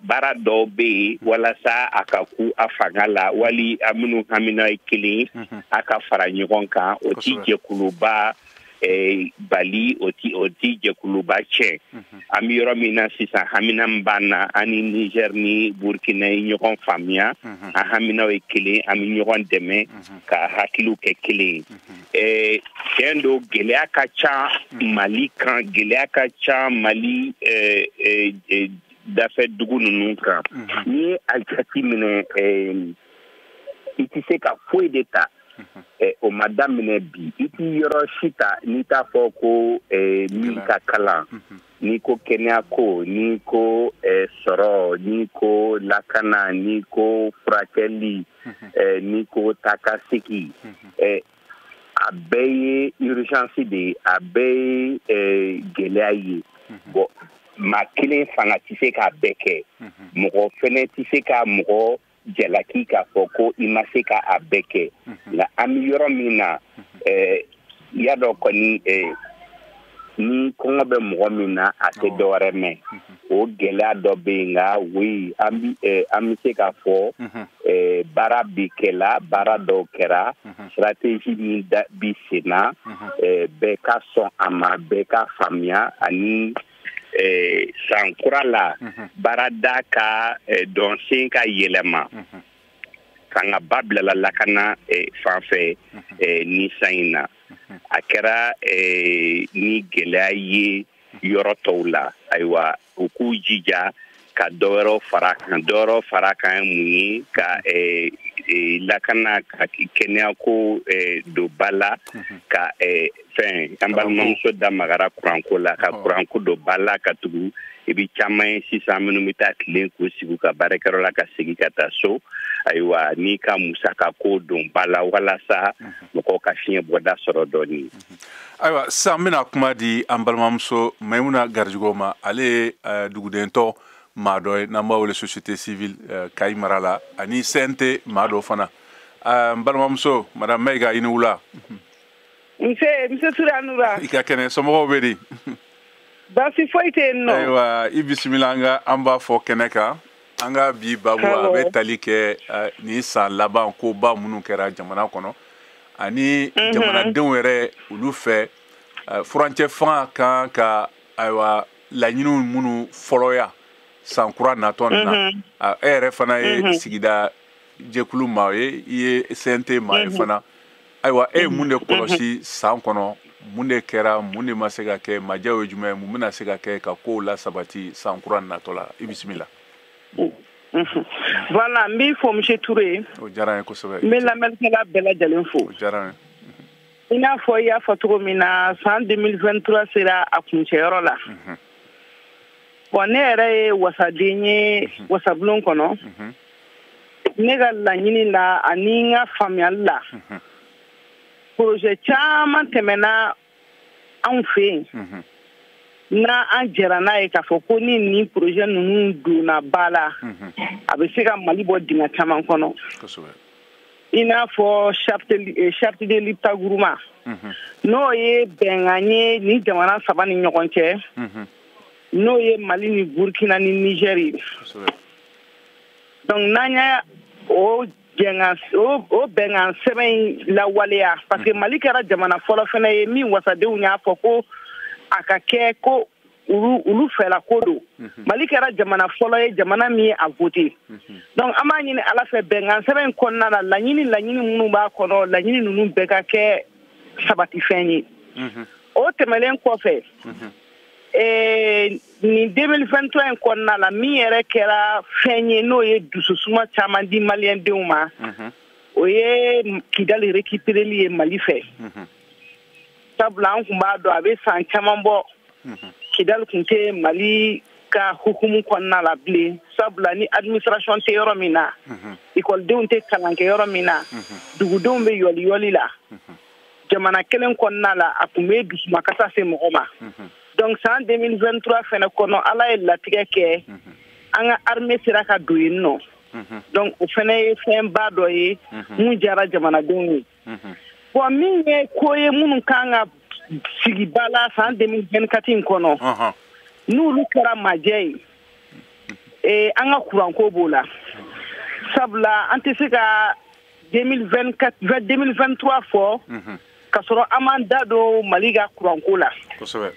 B: Baara dɔw bɛ yen walasa a ka ku a fanga la, wali a minnu hamina ye kelen, a ka fara ɲɔgɔn kan, o ti jɛkuluba. bali, o ti jɛkuluba tiɲɛ. An bɛ yɔrɔ min na sisan, hamina min b'an na, an ni Niger ni Burkina ye ɲɔgɔn faamuya, an haminaw ye kelen, an bɛ ɲɔgɔn dɛmɛ ka hakiliw kɛ kelen ye. Tiɲɛ don, gɛlɛya ka ca Mali kan, gɛlɛya ka ca Mali dafɛ dugu ninnu kan. N'i ye a jate minɛ, i tɛ se ka foyi de ta, o ma daminɛ bi. I t'i yɔrɔ si ta n'i t'a fɔ ko min ka kalan, n'i ko kɛnɛyako, n'i ko sɔrɔ, n'i ko lakana, n'i ko furakɛli, n'i ko taakasegin, a bɛɛ ye urgence de ye, a bɛɛ ye gɛlɛya ye. Bon, maa kelen fanga tɛ se k'a bɛɛ kɛ, mɔgɔ fɛnɛ tɛ se ka mɔgɔ jalaki k'a fɔ ko i ma se ka a bɛɛ kɛ. Nka an bɛ yɔrɔ min na, i y'a dɔn kɔni, ni kɔngɔ bɛ mɔgɔ min na, a tɛ dɔwɛrɛ mɛn. O gɛlɛya dɔ bɛ yen. Nka oui, an bɛ se k'a fɔ baara bi kɛla, baara dɔw kɛra, stratégie min bi sen na, bɛɛ ka sɔn a ma, bɛɛ ka faamuya. Ani san kura la, baarada ka dɔnsen ka yɛlɛma, fangaba bilala lakana fan fɛ ni san in na. A kɛra ni gɛlɛya ye yɔrɔ tɔw la, ayiwa, u k'u jija ka dɔ wɛrɛw fara kan. Dɔ wɛrɛw fara kan ye mun ye? Ka lakana, ka kɛnɛyako don ba la, ka fɛn, an balimamuso da magara kuranko la, ka kuranko don ba la, ka tugu i bɛ caman ye sisan minnu bɛ taa tilen k'u sigi u ka baarakɛyɔrɔ la ka segin ka taa so. Ayiwa, n'i ka musakako don ba la walasa mɔgɔw ka fiɲɛ bɔda sɔrɔ dɔɔnin.
A: Ayiwa, sisan n bɛna kuma di an balimamuso Mayimuna Garijigɛ ma. Ale ye dugudentɔ maa dɔ ye, n'an b'a wele société civile Kayi mara la, ani CNT maa dɔ fana. N balimamuso madame Mayiga, i ni wula.
F: Nse, monsieur Touré, a ni wula.
A: I ka kɛnɛ, somɔgɔw bɛ di?
F: Baasi foyi tɛ yen nɔ.
A: Ayiwa, i bisimila an ka an b'a fɔ kɛnɛ kan. An ka bi babu a bɛ tali kɛ nin san laban koba minnu kɛra jamana kɔnɔ, ani jamanadenw yɛrɛ olu fɛ furancɛ fanga kan ka, ayiwa, laɲiniw minnu fɔlɔya san kura natɔ nin na. E yɛrɛ fana ye sigida jɛkulu maa ye, i ye CNT maa ye fana. Ayiwa, e ye mun de kɔlɔsi san kɔnɔ? Mun de kɛra, mun de ma se ka kɛ, majɛw ye jumɛn ye, mun bɛna se ka kɛ ka kow lasabati san kura natɔ la? I bisimila.
F: Voilà, n b'i fo monsieur Touré.
A: O diyara n ye kosɛbɛ.
F: N bɛ lamɛnnikɛla bɛɛ lajɛlen fo.
A: O diyara n
F: ye. I n'a fɔ i y'a fɔ cogo min na, san 2023 sera a kuncɛyɔrɔ la. Bon, ne yɛrɛ ye wasaden ye wasabulon kɔnɔ. Ne ka laɲini la ani n ka faamuyali la, projet caman tɛmɛna anw fɛ yen, n'a an jɛra n'a ye k'a fɔ ko ni nin projet ninnu donna ba la, a bɛ se ka Mali bɔ dingɛ caman kɔnɔ. I n'a fɔ charte de Liptako-Gourma, n'o ye bɛnkan ye ni jamana saba ni ɲɔgɔn cɛ, n'o ye Mali ni Burkina ni Niger ye. Donc n'an y'a o bɛnkan sɛbɛn in lawaleya, parce que Mali kɛra jamana fɔlɔ fɛnɛ ye min wasadenw y'a fɔ ko a ka kɛ ko olu fɛla ko don. Mali kɛra jamana fɔlɔ ye, jamana min ye a voté. Donc an b'a ɲini Ala fɛ, bɛnkan sɛbɛn in kɔnɔna la, laɲini minnu b'a kɔnɔ, laɲini ninnu bɛɛ ka kɛ sabatifɛn ye. O tɛmɛnen kɔfɛ, nin 2023 in kɔnɔna la, min yɛrɛ kɛra fɛn ye n'o ye dususuma caman di maliyɛndenw ma, o ye Kidali récupéreli ye Mali fɛ. Sabula an tun b'a dɔn a bɛ san caman bɔ, Kidali tun tɛ Mali ka hukumu kɔnɔna la bilen. Sabula ni administration tɛ yɔrɔ min na, ekɔlidenw tɛ kalan kɛ yɔrɔ min na, dugudenw bɛ yɔliyɔli la, jamana kelen kɔnɔna la, a tun bɛ dusumakasa se mɔgɔ ma. Donc san 2023 fɛnɛ kɔnɔ, Ala ye latigɛ kɛ, an ka armée sera ka don yen nɔ. Donc o fɛnɛ ye fɛnba dɔ ye mun diyara jamanadenw ye. Bon, min ye ko ye minnu kan ka sigi ba la san 2024 in kɔnɔ, n'olu kɛra majɛ ye, an ka kuranko b'o la. Sabula an tɛ se ka 2023 fɔ Ka sɔrɔ an m'an da don Mali ka kuranko la.
A: Kosɛbɛ.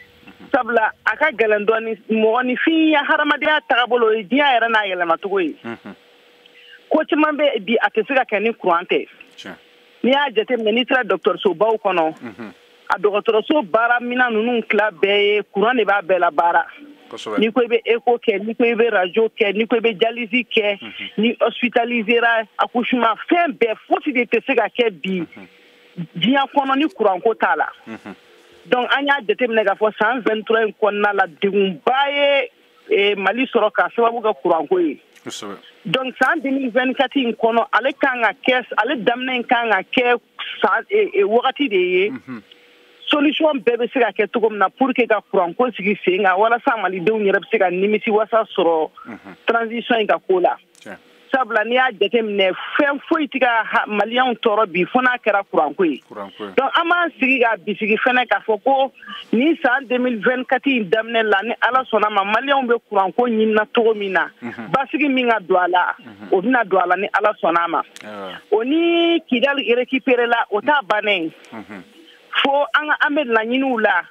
F: Sabula a ka gɛlɛn dɔɔni, mɔgɔninfin ya hadamadenya tagabolo ye diɲɛ yɛrɛ n'a yɛlɛmacogo ye. Ko caman bɛ bi a tɛ se ka kɛ ni kuran tɛ. N'i y'a jateminɛ, n'i taara dɔgɔtɔrɔsobaw kɔnɔ, a dɔgɔtɔrɔso baara minan ninnu tila bɛɛ ye kuran de b'a bɛɛ la baara. N'i ko i bɛ écho kɛ, n'i ko i bɛ radio kɛ, n'i ko i bɛ dialyse kɛ, ni hospitalisera, accouchement, fɛn bɛɛ, fosi de tɛ se ka kɛ bi diɲɛ kɔnɔ ni kuranko t'a la. Donc an y'a jateminɛ k'a fɔ san 23 in kɔnɔna la, degunba ye Mali sɔrɔ k'a sababu kɛ kuranko ye. Donc san 2024 in kɔnɔ, ale kan ka kɛ, ale daminɛ in kan ka kɛ san wagati de ye solution bɛɛ bɛ se ka kɛ cogo min na pour que ka kuranko sigi sen kan, walasa malidenw yɛrɛ bɛ se ka nimisi wasa sɔrɔ transition in ka ko la. Sabula n'i y'a jateminɛ, fɛn foyi tɛ ka maliyɛnw tɔɔrɔ bi fo n'a kɛra kuranko ye. Donc an b'an sigi ka bisigi fɛnɛ k'a fɔ ko ni san 2024 in daminɛ la, ni Ala sɔnna ma, maliyɛnw bɛ kuranko ɲinina cogo min na, basigi min ka don a la, o bɛna don a la ni Ala sɔnna a ma. O ni Kidali récupéré la, o t'a bannen ye. Fo an ka an bɛ laɲiniw la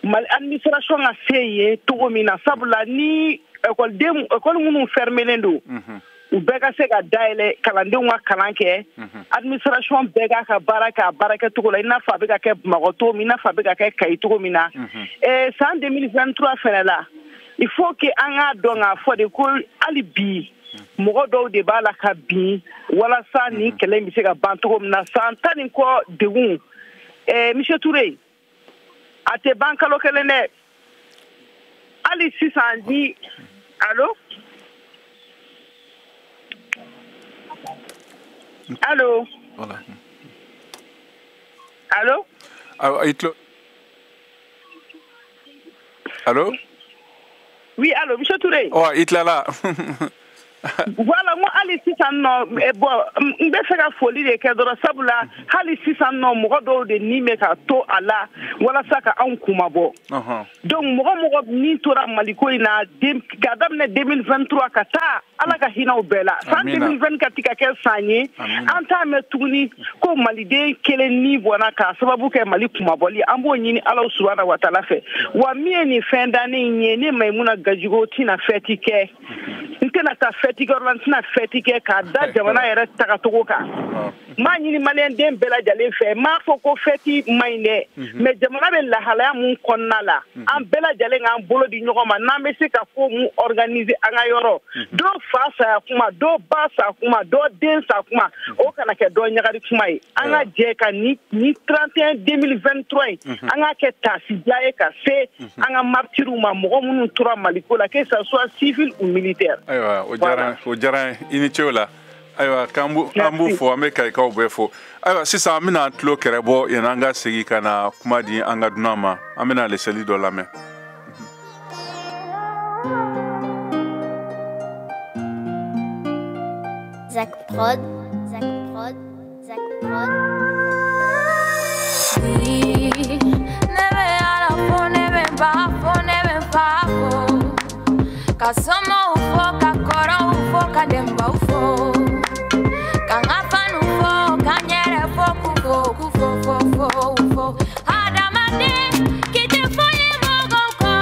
F: Mali administration ka se yen cogo min na. Sabula ni ekɔliden, ekɔli minnu fermelen don, u bɛɛ ka se ka dayɛlɛ, kalandenw ka kalan kɛ, administration bɛɛ k'a ka baara kɛ a baara kɛcogo la, i n'a fɔ a bɛ ka kɛ Bamakɔ cogo min, i n'a fɔ a bɛ ka kɛ Kayi cogo min na. San 2023 fɛnɛ la, il faut que an k'a dɔn k'a fɔ de ko hali bi mɔgɔ dɔw de b'a la ka bin walasa nin kɛlɛ in bɛ se ka ban cogo min na. San 10 ni kɔ degun, Monsieur Touré, a tɛ ban kalo kelen dɛ. Hali sisan ni, allo, allo?
A: Voilà.
F: Allo?
A: Allo?
F: Oui, allo, Monsieur Touré.
A: Oh, i tilala.
F: Voilà, n ko hali sisan nɔ, bon, n bɛ fɛ ka foli de kɛ dɔrɔn, sabula hali sisan nɔ mɔgɔ dɔw de ni bɛ ka to a la walasa ka anw kumabɔ. Donc mɔgɔ min tora Maliko in na k'a daminɛ 2023 ka taa, Ala ka hinɛw bɛɛ la. San 2024 ka kɛ san ye an t'a mɛn tuguni ko maliden kelen ni bɔnna k'a sababu kɛ Mali kumabɔli. An b'o ɲini Ala subahana wa taala fɛ. Wa min ye nin fɛn dannen in ye, ne Mayimuna Gajigo tɛna fɛti kɛ, n tɛna taa fɛti kɛyɔrɔ la, n tɛna fɛti kɛ k'a da jamana yɛrɛ tagacogo kan. N b'a ɲini maliyɛnden bɛɛ lajɛlen fɛ, n m'a fɔ ko fɛti man ɲi dɛ, mais jamana bɛ lahalaya mun kɔnɔna la, an bɛɛ lajɛlen k'an bolo di ɲɔgɔn ma n'an bɛ se ka ko mun organiser an ka yɔrɔ. Dɔw fa saya kuma, dɔw ba sa kuma, dɔw den sa kuma, o kana kɛ dɔ ɲagari kuma ye. An ka jɛ ka ni 31 2023 in, an k'a kɛ taasibila ye ka se an ka martyrs ma, mɔgɔ minnu tora Maliko la, que ça soit civil ou militaire.
A: Ayiwa, o diyara, o diyara n ye, i ni ce o la. Ayiwa, k'an b'u fo, an bɛ Kayikaw bɛɛ fo. Ayiwa, sisan an bɛna tulo kɛrɛ bɔ yanni an ka segin ka na kuma di an ka dunan ma. An bɛna leseli dɔ lamɛn.
G: Zach Prod, Zach Prod, Zach Prod.
H: Ne bɛ ala fo, ne bɛ ba fo, ne bɛ fa fo. Ka somɔgɔw fo, ka kɔrɔw fo, ka denbaw fo. Ka n ka faniw fo, ka n yɛrɛ fo, k'u fo, k'u fo, fo, fo, fo. Hadamaden k'i tɛ foyi mɔgɔw kɔ,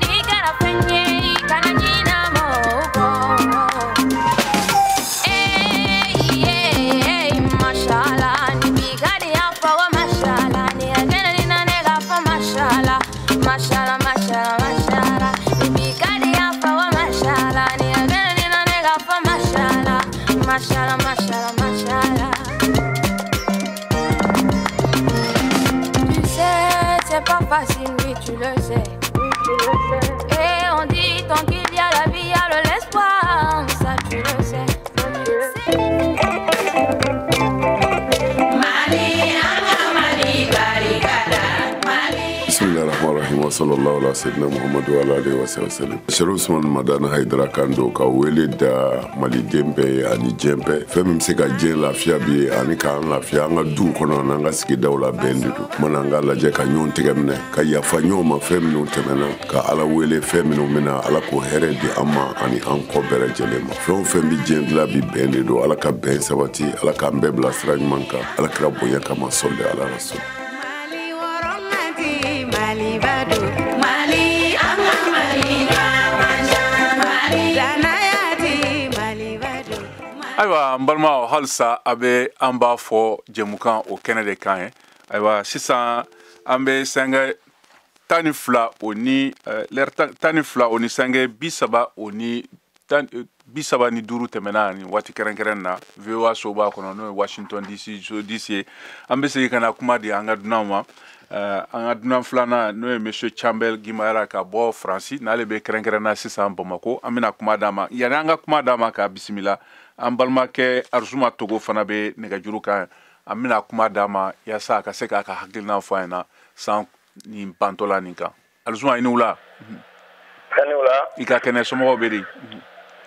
H: n'i kɛra fɛn ye, i kana ɲinɛ mɔgɔw kɔ. Mashallah, ni bi ka di yan fɔ ko mashallah, ni ka kɛnɛ ni na ne ka fɔ mashallah, mashallah, mashallah, mashallah. Ni bi ka di yan fɔ ko mashallah, ni ka kɛnɛ ni na ne ka fɔ mashallah, mashallah, mashallah, mashallah. Tu sais, c'est pas facile, oui tu le sais. Et on dit tant qu'il y a la vie, il y a de l'espoir, ça tu le sais.
I: Bismillahirrahmanirrahim. Sallallahu ala sayyidina Muhammadu wa ala alihi wa sallam. Chérif Ousmane Madani Haidara kan don ka wele da maliden bɛɛ ye ani diɲɛ bɛɛ. Fɛn min bɛ se ka diɲɛ lafiya bi ani k'an lafiya an ka duw kɔnɔ n'an ka sigidaw la bɛn de don. Mana an ka lajɛ ka ɲɔgɔn tɛgɛ minɛ ka yafa ɲɔgɔn ma fɛn minnu tɛmɛna ka Ala wele fɛn minnu bɛna Ala k'o hɛrɛ di an ma ani an kɔ bɛɛ lajɛlen ma. Fɛn o fɛn bɛ diɲɛ dilan bi bɛn de don. Ala ka bɛn sabati, Ala k'an bɛɛ bila sira ɲuman kan. Ala kira bonya kama sɔli ala rasul.
A: Ayiwa n balimaw, halisa a bɛ an b'a fɔ jɛmukan o kɛnɛ de kan ye. Ayiwa sisan an bɛ sɛngɛ 12 o ni lɛrɛ 12 o ni sɛngɛ 35 tɛmɛna nin waati kɛrɛnkɛrɛn na VOA soba kɔnɔ, n'o ye Washington DC so DC ye. An bɛ segin ka na kuma di an ka dunanw ma. An ka dunan filanan n'o ye Monsieur Chambel Guimayara ka bɔ Faransi, n'ale bɛ kɛrɛnkɛrɛnna sisan Bamako. An bɛna kuma d'a ma. Yanni an ka kuma d'a ma k'a bisimila, an balimakɛ Arzuma Togo fana bɛ nɛgɛjuru kan. An bɛna kuma d'a ma yaasa a ka se k'a ka hakilina fɔ an ɲɛna san nin bantɔla nin kan. Arzuma, i ni wula.
J: I ni wula.
A: I ka kɛnɛ, somɔgɔw bɛ di?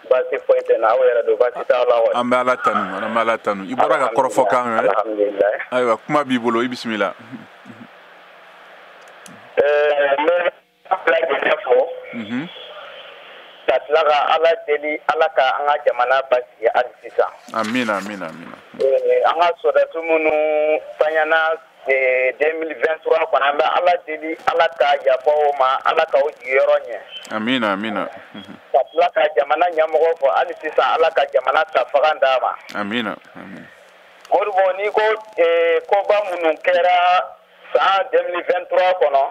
J: Baasi foyi tɛ n na, aw yɛrɛ don, baasi t'aw la wa?
A: An bɛ Ala tanu, an bɛ Ala tanu. I bɔra ka kɔrɔfɔ kan mɛn.
J: Alhamdulilayi.
A: Ayiwa, kuma b'i bolo, i bisimila.
J: N bɛ bɛɛ lajɛlen fo. Ka tila ka Ala deli, Ala ka an ka jamana basigi hali sisan.
A: Amina, amina, amina.
J: An ka sɔrɔdasi minnu tanyana 2023 kɔnɔ, an bɛ Ala deli, Ala ka yafa o ma, Ala ka o jigiyɔrɔ ɲɛ.
A: Amina, amina.
J: Ka tila ka jamana ɲɛmɔgɔ fɔ hali sisan, Ala ka jamana ta fagan d'a ma.
A: Amina, amina.
J: Modibo, n'i ko koba minnu kɛra san 2023 kɔnɔ.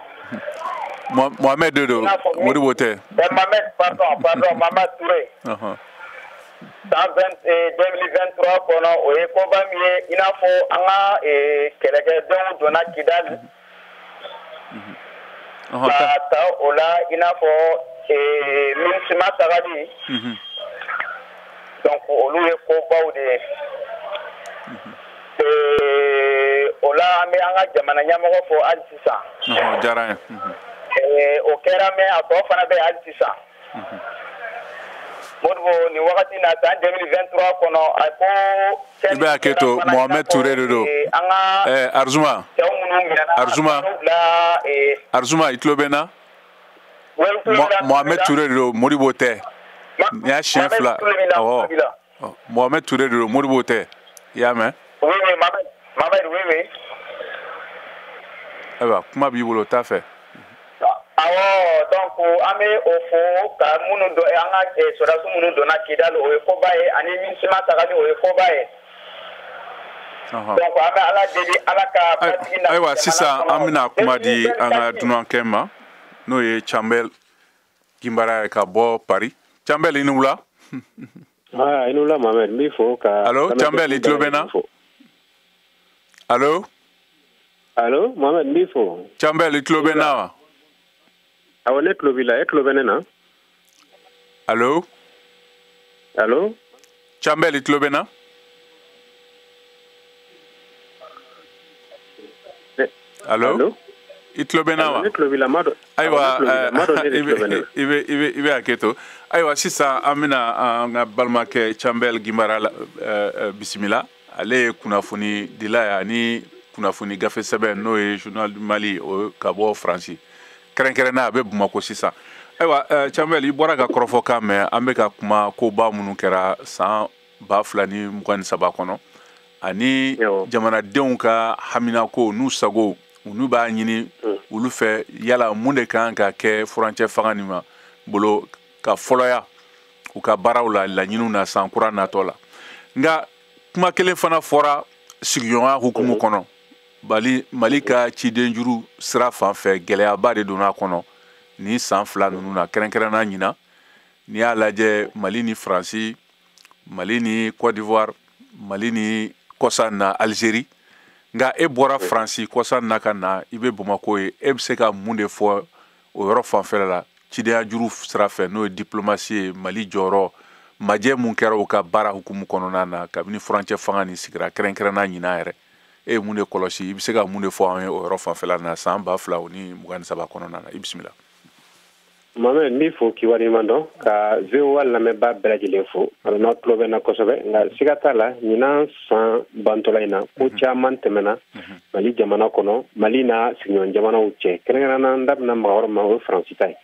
A: Mohamed de don, Modibo tɛ.
J: Mohamed, pardon, Mohamed Touré. San 2023 kɔnɔ, o ye koba min ye, i n'a fɔ an ka kɛlɛkɛdenw donna Kidali. Ka ta o la, i n'a fɔ MINUSMA tagali. Donc olu ye kobaw de ye. O la an bɛ an ka jamana ɲɛmɔgɔ fo hali sisan.
A: O diyara n ye.
J: O kɛra, mɛ a tɔ fana bɛ hali sisan. Modibo, nin wagati na san 2023 kɔnɔ, a ko.
A: I bɛ hakɛ to, Mohamed Touré de don.
J: An ka
A: Arzuma.
J: Cɛw minnu minɛna.
A: Arzuma. Arzuma, i tulo bɛ n na? Mohamed Touré de don, Modibo tɛ. Nin y'a siɲɛ fila. Awɔ. Mohamed Touré de don, Modibo tɛ. I y'a mɛn?
J: Oui, oui, Mohamed, oui, oui.
A: Ayiwa, kuma b'i bolo, t'a fɛ.
J: Awɔ, donc an bɛ o fo ka minnu dɔn, an ka sɔrɔdasi minnu donna Kidali, o ye koba ye, ani MINUSMA tagali, o ye koba ye. Donc an bɛ Ala deli, Ala ka basigi na.
A: Ayiwa sisan an bɛna kuma di an ka dunankɛ ma, n'o ye Chambel Guimbara ye ka bɔ Paris. Chambel, i ni wula.
K: I ni wula Mohamed, n b'i fo ka.
A: Allo Chambel, i tulo bɛ n na? Allo.
K: Allo Mohamed, n b'i fo.
A: Chambel, i tulo bɛ n na wa?
K: Awɔ, ne tulo b'i la, e tulo bɛ ne na?
A: Allo.
K: Allo.
A: Chambel, i tulo bɛ n na? Allo. I tulo bɛ n na wa?
K: Ne tulo b'i la, ma dɔn.
A: Ayiwa, i bɛ hakɛ to. Ayiwa sisan an bɛna an ka balimakɛ Chambel Guimbara bisimila. Ale ye kunnafonidila ye ani kunnafoni gafe sɛbɛn, n'o ye Journal du Mali, o ka bɔ Faransi. Kɛrɛnkɛrɛnna a bɛ Bamakɔ sisan. Ayiwa Chambel, i bɔra ka kɔrɔfɔ kan mɛn, an bɛ ka kuma koba minnu kɛra san 2023 kɔnɔ, ani jamanadenw ka haminako n'u sago, n'u b'a ɲini olu fɛ, yala mun de kan ka kɛ furancɛ fanga nin ma bolo ka fɔlɔya u ka baaraw la, laɲiniw na san kura natɔ la. Nka kuma kelen fana fɔra sigiɲɔgɔnya hukumu kɔnɔ. Mali ka cidenjuru sira fan fɛ, gɛlɛyaba de donna a kɔnɔ ni san fila ninnu na, kɛrɛnkɛrɛnna ɲinan. N'i y'a lajɛ, Mali ni Faransi, Mali ni Côte d'Ivoire, Mali ni kɔsa na Algérie. Nka e bɔra Faransi kɔsa na ka na, i bɛ Bamakɔ ye, e bɛ se ka mun de fɔ o yɔrɔ fanfɛla la cidenyajuru sira fɛ, n'o ye diplomatie ye, Mali jɔyɔrɔ, majɛ mun kɛra u ka baara hukumu kɔnɔna na kabini furancɛ fanga nin sigira, kɛrɛnkɛrɛnna ɲinan yɛrɛ? E ye mun de kɔlɔsi, i bɛ se ka mun de fɔ an ye o yɔrɔ fanfɛla na san 2023 kɔnɔna na? I bisimila.
K: Mohamed, n b'i fo k'i waleɲuman dɔn, ka VOA lamɛnbaa bɛɛ lajɛlen fo. N'aw tulo bɛ n na kosɛbɛ, nka siga t'a la, ɲinan san bantɔla in na, ko caman tɛmɛna Mali jamana kɔnɔ, Mali n'a sigiɲɔgɔn jamanaw cɛ. Kɛrɛnkɛrɛnnenya, n da bɛna maga yɔrɔ min, o ye Faransi ta ye.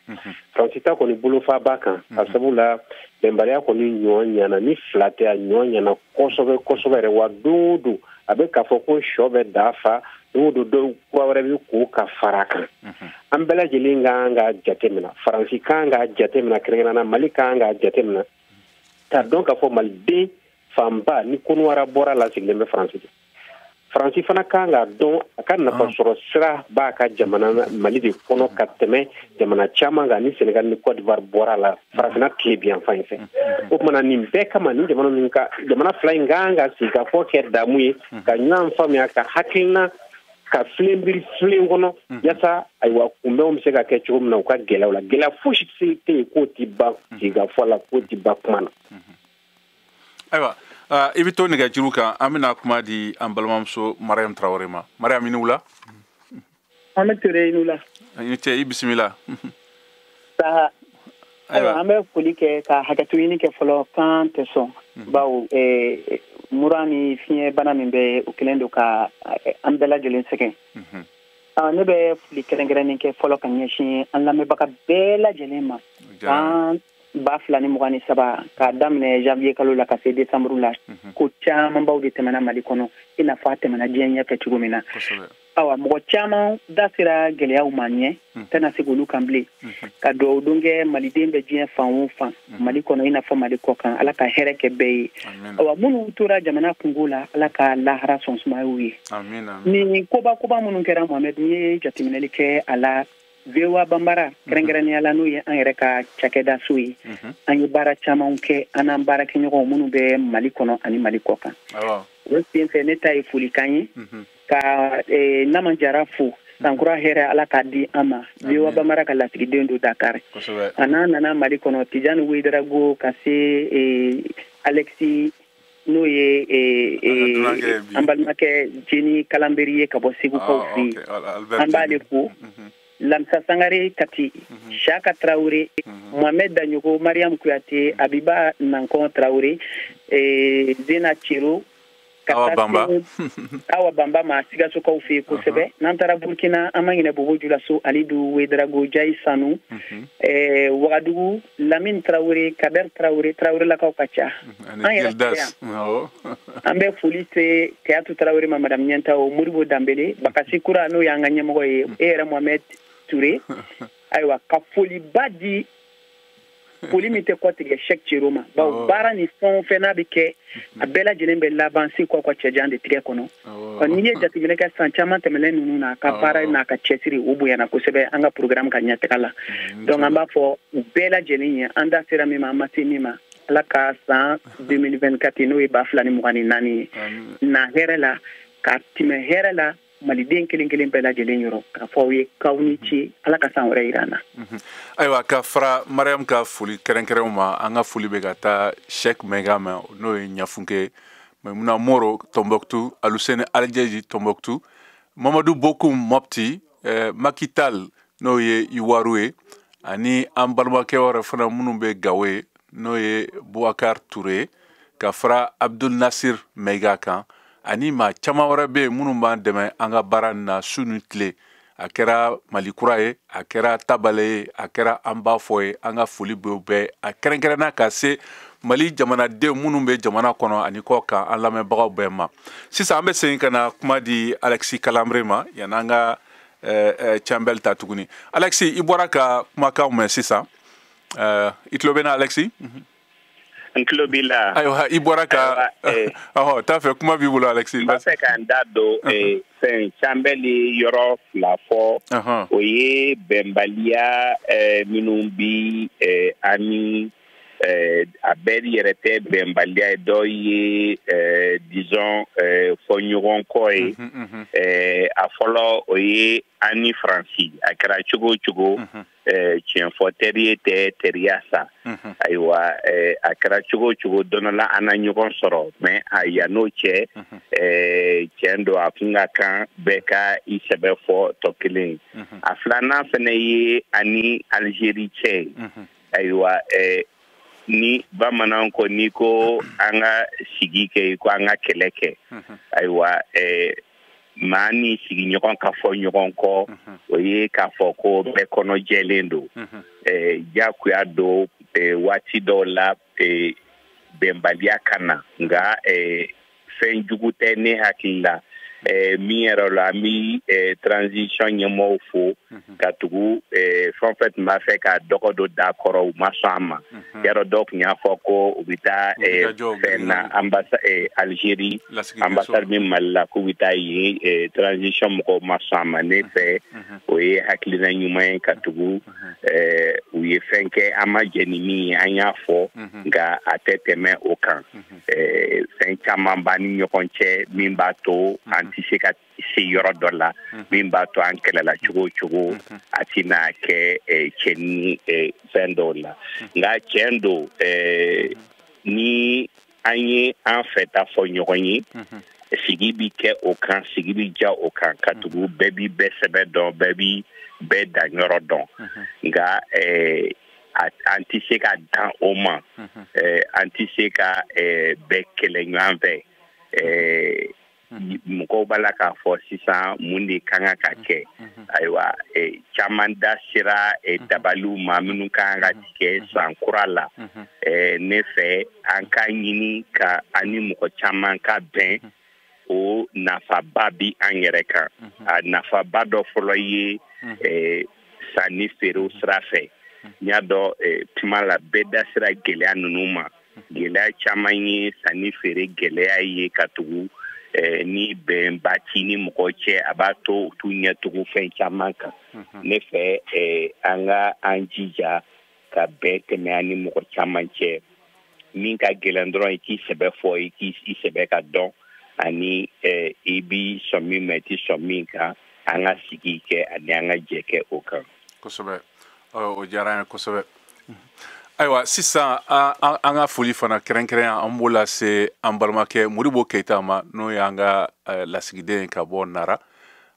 K: Faransi ta kɔni bolofa b'a kan, ka sabu la bɛnbaliya kɔni ɲɔ ɲana ni fila tɛ, a ɲɔ ɲana kosɛbɛ kosɛbɛ yɛrɛ. Wa don o don a bɛ k'a fɔ ko sɔ bɛ da fa, don o don dɔw kura wɛrɛ bɛ ko ka fara a kan. An bɛɛ lajɛlen kan ka jateminɛ, Faransi kan ka jateminɛ, kɛrɛnkɛrɛnnenya Mali kan ka jateminɛ, k'a dɔn k'a fɔ Maliden fanba ni Kɔnɔwara bɔra la sigilen bɛ Faransi de. Faransi fana kan k'a dɔn a ka nafasɔrɔ sira b'a ka jamana Mali de kɔnɔ ka tɛmɛ jamana caman kan, ni Senegal ni Côte d'Ivoire bɔra la farafinna tilebinyanfan in fɛ. O tuma na, nin bɛɛ kama, nin jamana ninnu ka jamana fila in kan ka sigi ka fɔ kɛ damu ye, ka ɲɔgɔn faamuya, ka hakilina ka filen biri filen kɔnɔ, yaasa ayiwa kunbɛnw bɛ se ka kɛ cogo min na u ka gɛlɛyaw la. Gɛlɛya fosi tɛ yen k'o ti ban sigikafɔ la, k'o ti ban kuma na.
A: Ayiwa, i bɛ to nɛgɛjuru kan, an bɛna kuma di an balimamuso Mariam Traoré ma. Mariam, i ni wula.
L: An bɛ Ture, i ni wula.
A: I ni ce, i bisimila.
L: Ayiwa, an bɛ foli kɛ ka hakɛto ɲini kɛ fɔlɔ, kan tɛ sɔn, bawo mura ni fiɲɛbana min bɛ o kɛlen don ka an bɛɛ lajɛlen sɛgɛn. Ne bɛ foli kɛrɛnkɛrɛnnen kɛ fɔlɔ ka ɲɛsin an lamɛnbaga bɛɛ lajɛlen ma. An 2023, k'a daminɛ janvier kalo la ka se décembre la, ko camanbaw de tɛmɛna Mali kɔnɔ, i n'a fɔ a tɛmɛna diɲɛ ɲɛfɛ cogo min na. Awa, mɔgɔ caman da sera gɛlɛyaw ma ɲɛ, tɛna se k'olu kan bilen. Ka dugawu don kɛ Maliden bɛ diɲɛ fan o fan, Mali kɔnɔ i n'a fɔ Mali kɔ kan, Ala ka hɛrɛ kɛ bɛɛ ye. Awa, minnu tora jamana kungo la, Ala ka lahara sɔn sumayaw ye. Nin koba koba minnu kɛra, Mohamed, n ye jateminɛli kɛ a la. VOA Bambara kɛrɛnkɛrɛnnenya la, n'o ye an yɛrɛ ka cakɛda so ye, an ye baara camanw kɛ an n'an baarakɛɲɔgɔnw minnu bɛ Mali kɔnɔ ani Mali kɔ kan. O sen fɛ, ne ta ye folikan ye ka Nama Jara fo, sankura hɛrɛ Ala k'a di an ma. VOA Bambara ka lasigiden don Dakar. A n'a nana Mali kɔnɔ, Tijani Ouedraogo, ka se Alexis, n'o ye an balimakɛ Jeni Kalanberi ye ka bɔ Segukaw fɛ yen, an b'ale fo. Lamsa Sangare Kati, Chaka Traoré, Mohamed Dagnoko, Mariam Kouyaté, Abiba Nankon Traoré, Zena Chero,
A: Awa Bamba,
L: Awa Bamba ma Sigasokaw fɛ yen kosɛbɛ. N'an taara Burkina, an ma ɲinɛ Bobo Julaso, Alidu Ouedraogo, Jayi Sanu, Wagadugu, Lamine Traoré, Kader Traoré, Traorélakaw ka ca.
A: An yɛrɛ fɛ
L: yan, an bɛ foli se Keyatu Traoré ma, Madame Ɲɛntaw, Modibo Danbele, Bakasi Kura, n'o y'an ka ɲɛmɔgɔ ye, e yɛrɛ Mohamed Touré. Ayiwa, ka foliba di, foli min tɛ kɔtigɛ Cheick Chero ma, bawo baara ni fɛn o fɛn n'a bɛ kɛ, a bɛɛ lajɛlen bɛ laban Seku ka cɛjan de tigɛ kɔnɔ. N'i ye jateminɛ kɛ san caman tɛmɛnen ninnu na, a ka baara n'a ka cɛsiri o bonyana kosɛbɛ an ka programme ka ɲɛtaga la. Donc an b'a fɔ u bɛɛ lajɛlen ye, an da sera min ma, an ma se min ma, Ala ka san 2024, n'o ye 2024 ye, na hɛrɛ la, ka tɛmɛ hɛrɛ la Maliden kelen kelen bɛɛ lajɛlen yɔrɔ, k'a fɔ aw ye k'aw ni ce, Ala ka san wɛrɛ yira an na.
A: Ayiwa, ka fara Mariam ka foli kɛrɛnkɛrɛnw ma, an ka foli bɛ ka taa Cheikh Mɛga ma, n'o ye Ɲafunke, Maimuna Moro Tombouctou, Aluseni Aljeji Tombouctou, Mamadou Bokum Mopti, Makital, n'o ye Iwaru ye, ani an balimakɛ wɛrɛ fana minnu bɛ Gawo ye, n'o ye Boubacar Touré, ka fara Abdul Nasir Mɛga kan, ani maa caman wɛrɛ bɛ yen minnu b'an dɛmɛ an ka baara nin na su ni tile. A kɛra Mali kura ye, a kɛra Tabale ye, a kɛra an b'a fɔ ye, an ka foli b'o bɛɛ, a kɛrɛnkɛrɛnna ka se Mali jamanaden minnu bɛ jamana kɔnɔ ani kɔ kan, an lamɛnbagaw bɛɛ ma. Sisan an bɛ segin ka na kuma di Alexis Kalanbere ma, yan'an ka Cɛnbɛli ta tuguni. Alexis, i bɔra ka kumakanw mɛn sisan, i tulo bɛ n na Alexis?
B: N tulo b'i la.
A: Ayiwa, i bɔra ka ɔhɔ, t'a fɛ kuma b'i bolo Alexis.
B: N b'a fɛ ka n da don fɛn Cɛnbɛli yɔrɔ fila fɔ. O ye bɛnbaliya minnu bi ani A bɛɛ yɛrɛ tɛ bɛnbaliya ye, dɔ ye disons fɔɲɔgɔn kɔ ye. A fɔlɔ, o ye an ni Faransi. A kɛra cogo o cogo, tiɲɛ fɔ teri ye tɛ teriya sa. Ayiwa, a kɛra cogo o cogo, don dɔ la an na ɲɔgɔn sɔrɔ. Mais a yann'o cɛ, tiɲɛ don, a kun ka kan bɛɛ ka i sɛbɛ fɔ tɔ kelen. A filanan fɛnɛ ye ani Algérie cɛ ye. Ayiwa, ni bamananw ko n'i ko an ka sigi kɛ, i ko an ka kɛlɛ kɛ. Ayiwa, maa ni sigiɲɔgɔn ka fɔ ɲɔgɔn kɔ, o ye k'a fɔ ko bɛɛ kɔnɔ jɛlen don. Diyagoya don, waati dɔw la bɛnbaliya ka na, nka fɛn jugu tɛ ne hakili la. Min yɛrɛ la, an bɛ transition ɲɛmɔgɔw fo ka tugu fɛn o fɛn tun b'a fɛ ka dɔgɔ don da kɔrɔ, u ma sɔn a ma. Yarɔ, dɔw tun y'a fɔ ko u bɛ taa fɛn na, ambassade Algérie, ambassade min Mali la, k'u bɛ taa yen. Transition mɔgɔw ma sɔn a ma. Ne fɛ, o ye hakilina ɲuman ye, ka tugu u ye fɛn kɛ, an ma jɛn ni min ye, an y'a fɔ, nka a tɛ tɛmɛ o kan. Fɛn caman b'an ni ɲɔgɔn cɛ min b'a to an tɛ se ka se yɔrɔ dɔ la, min b'a to an kɛlɛla cogo o cogo, a tɛna kɛ cɛnni fɛn dɔw la. Nka tiɲɛ don, ni an ye an fɛta fɔ ɲɔgɔn ye, sigi bi kɛ o kan, sigi bi ja o kan, ka tugu bɛɛ bi bɛɛ sɛbɛ dɔn, bɛɛ bi bɛɛ danyɔrɔ dɔn. Nka an tɛ se ka dan o ma, an tɛ se ka bɛɛ kɛlɛ ɲɔgɔn fɛ. Mɔgɔw b'a la k'a fɔ sisan mun de kan ka kɛ. Ayiwa, caman da sera dabaliw ma minnu kan ka tigɛ san kura la. Ne fɛ, an ka ɲini ka an ni mɔgɔ caman ka bɛn, o nafaba bi an yɛrɛ kan. A nafaba dɔ fɔlɔ ye sanni feerew sira fɛ. N y'a dɔn kuma la, bɛɛ da sera gɛlɛya ninnu ma. Gɛlɛya caman ye sanni feere gɛlɛya ye, ka tugu ni bɛnba t'i ni mɔgɔ cɛ, a b'a to u t'u ɲɛ tugu fɛn caman kan. Ne fɛ, an ka an jija ka bɛn tɛmɛ an ni mɔgɔ caman cɛ. Min ka gɛlɛn dɔrɔn, i k'i sɛbɛ fɔ, i k'i sɛbɛ ka dɔn, ani i bi sɔn min ma, i ti sɔn min kan. An ka sigi kɛ ani an ka jɛ kɛ o kan.
A: Kosɛbɛ, o diyara an ye kosɛbɛ. Ayiwa, sisan an ka foli fana kɛrɛnkɛrɛnya, an b'o lase an balimakɛ Modibo Keyita ma, n'o y'an ka lasigiden ka bɔ Nara,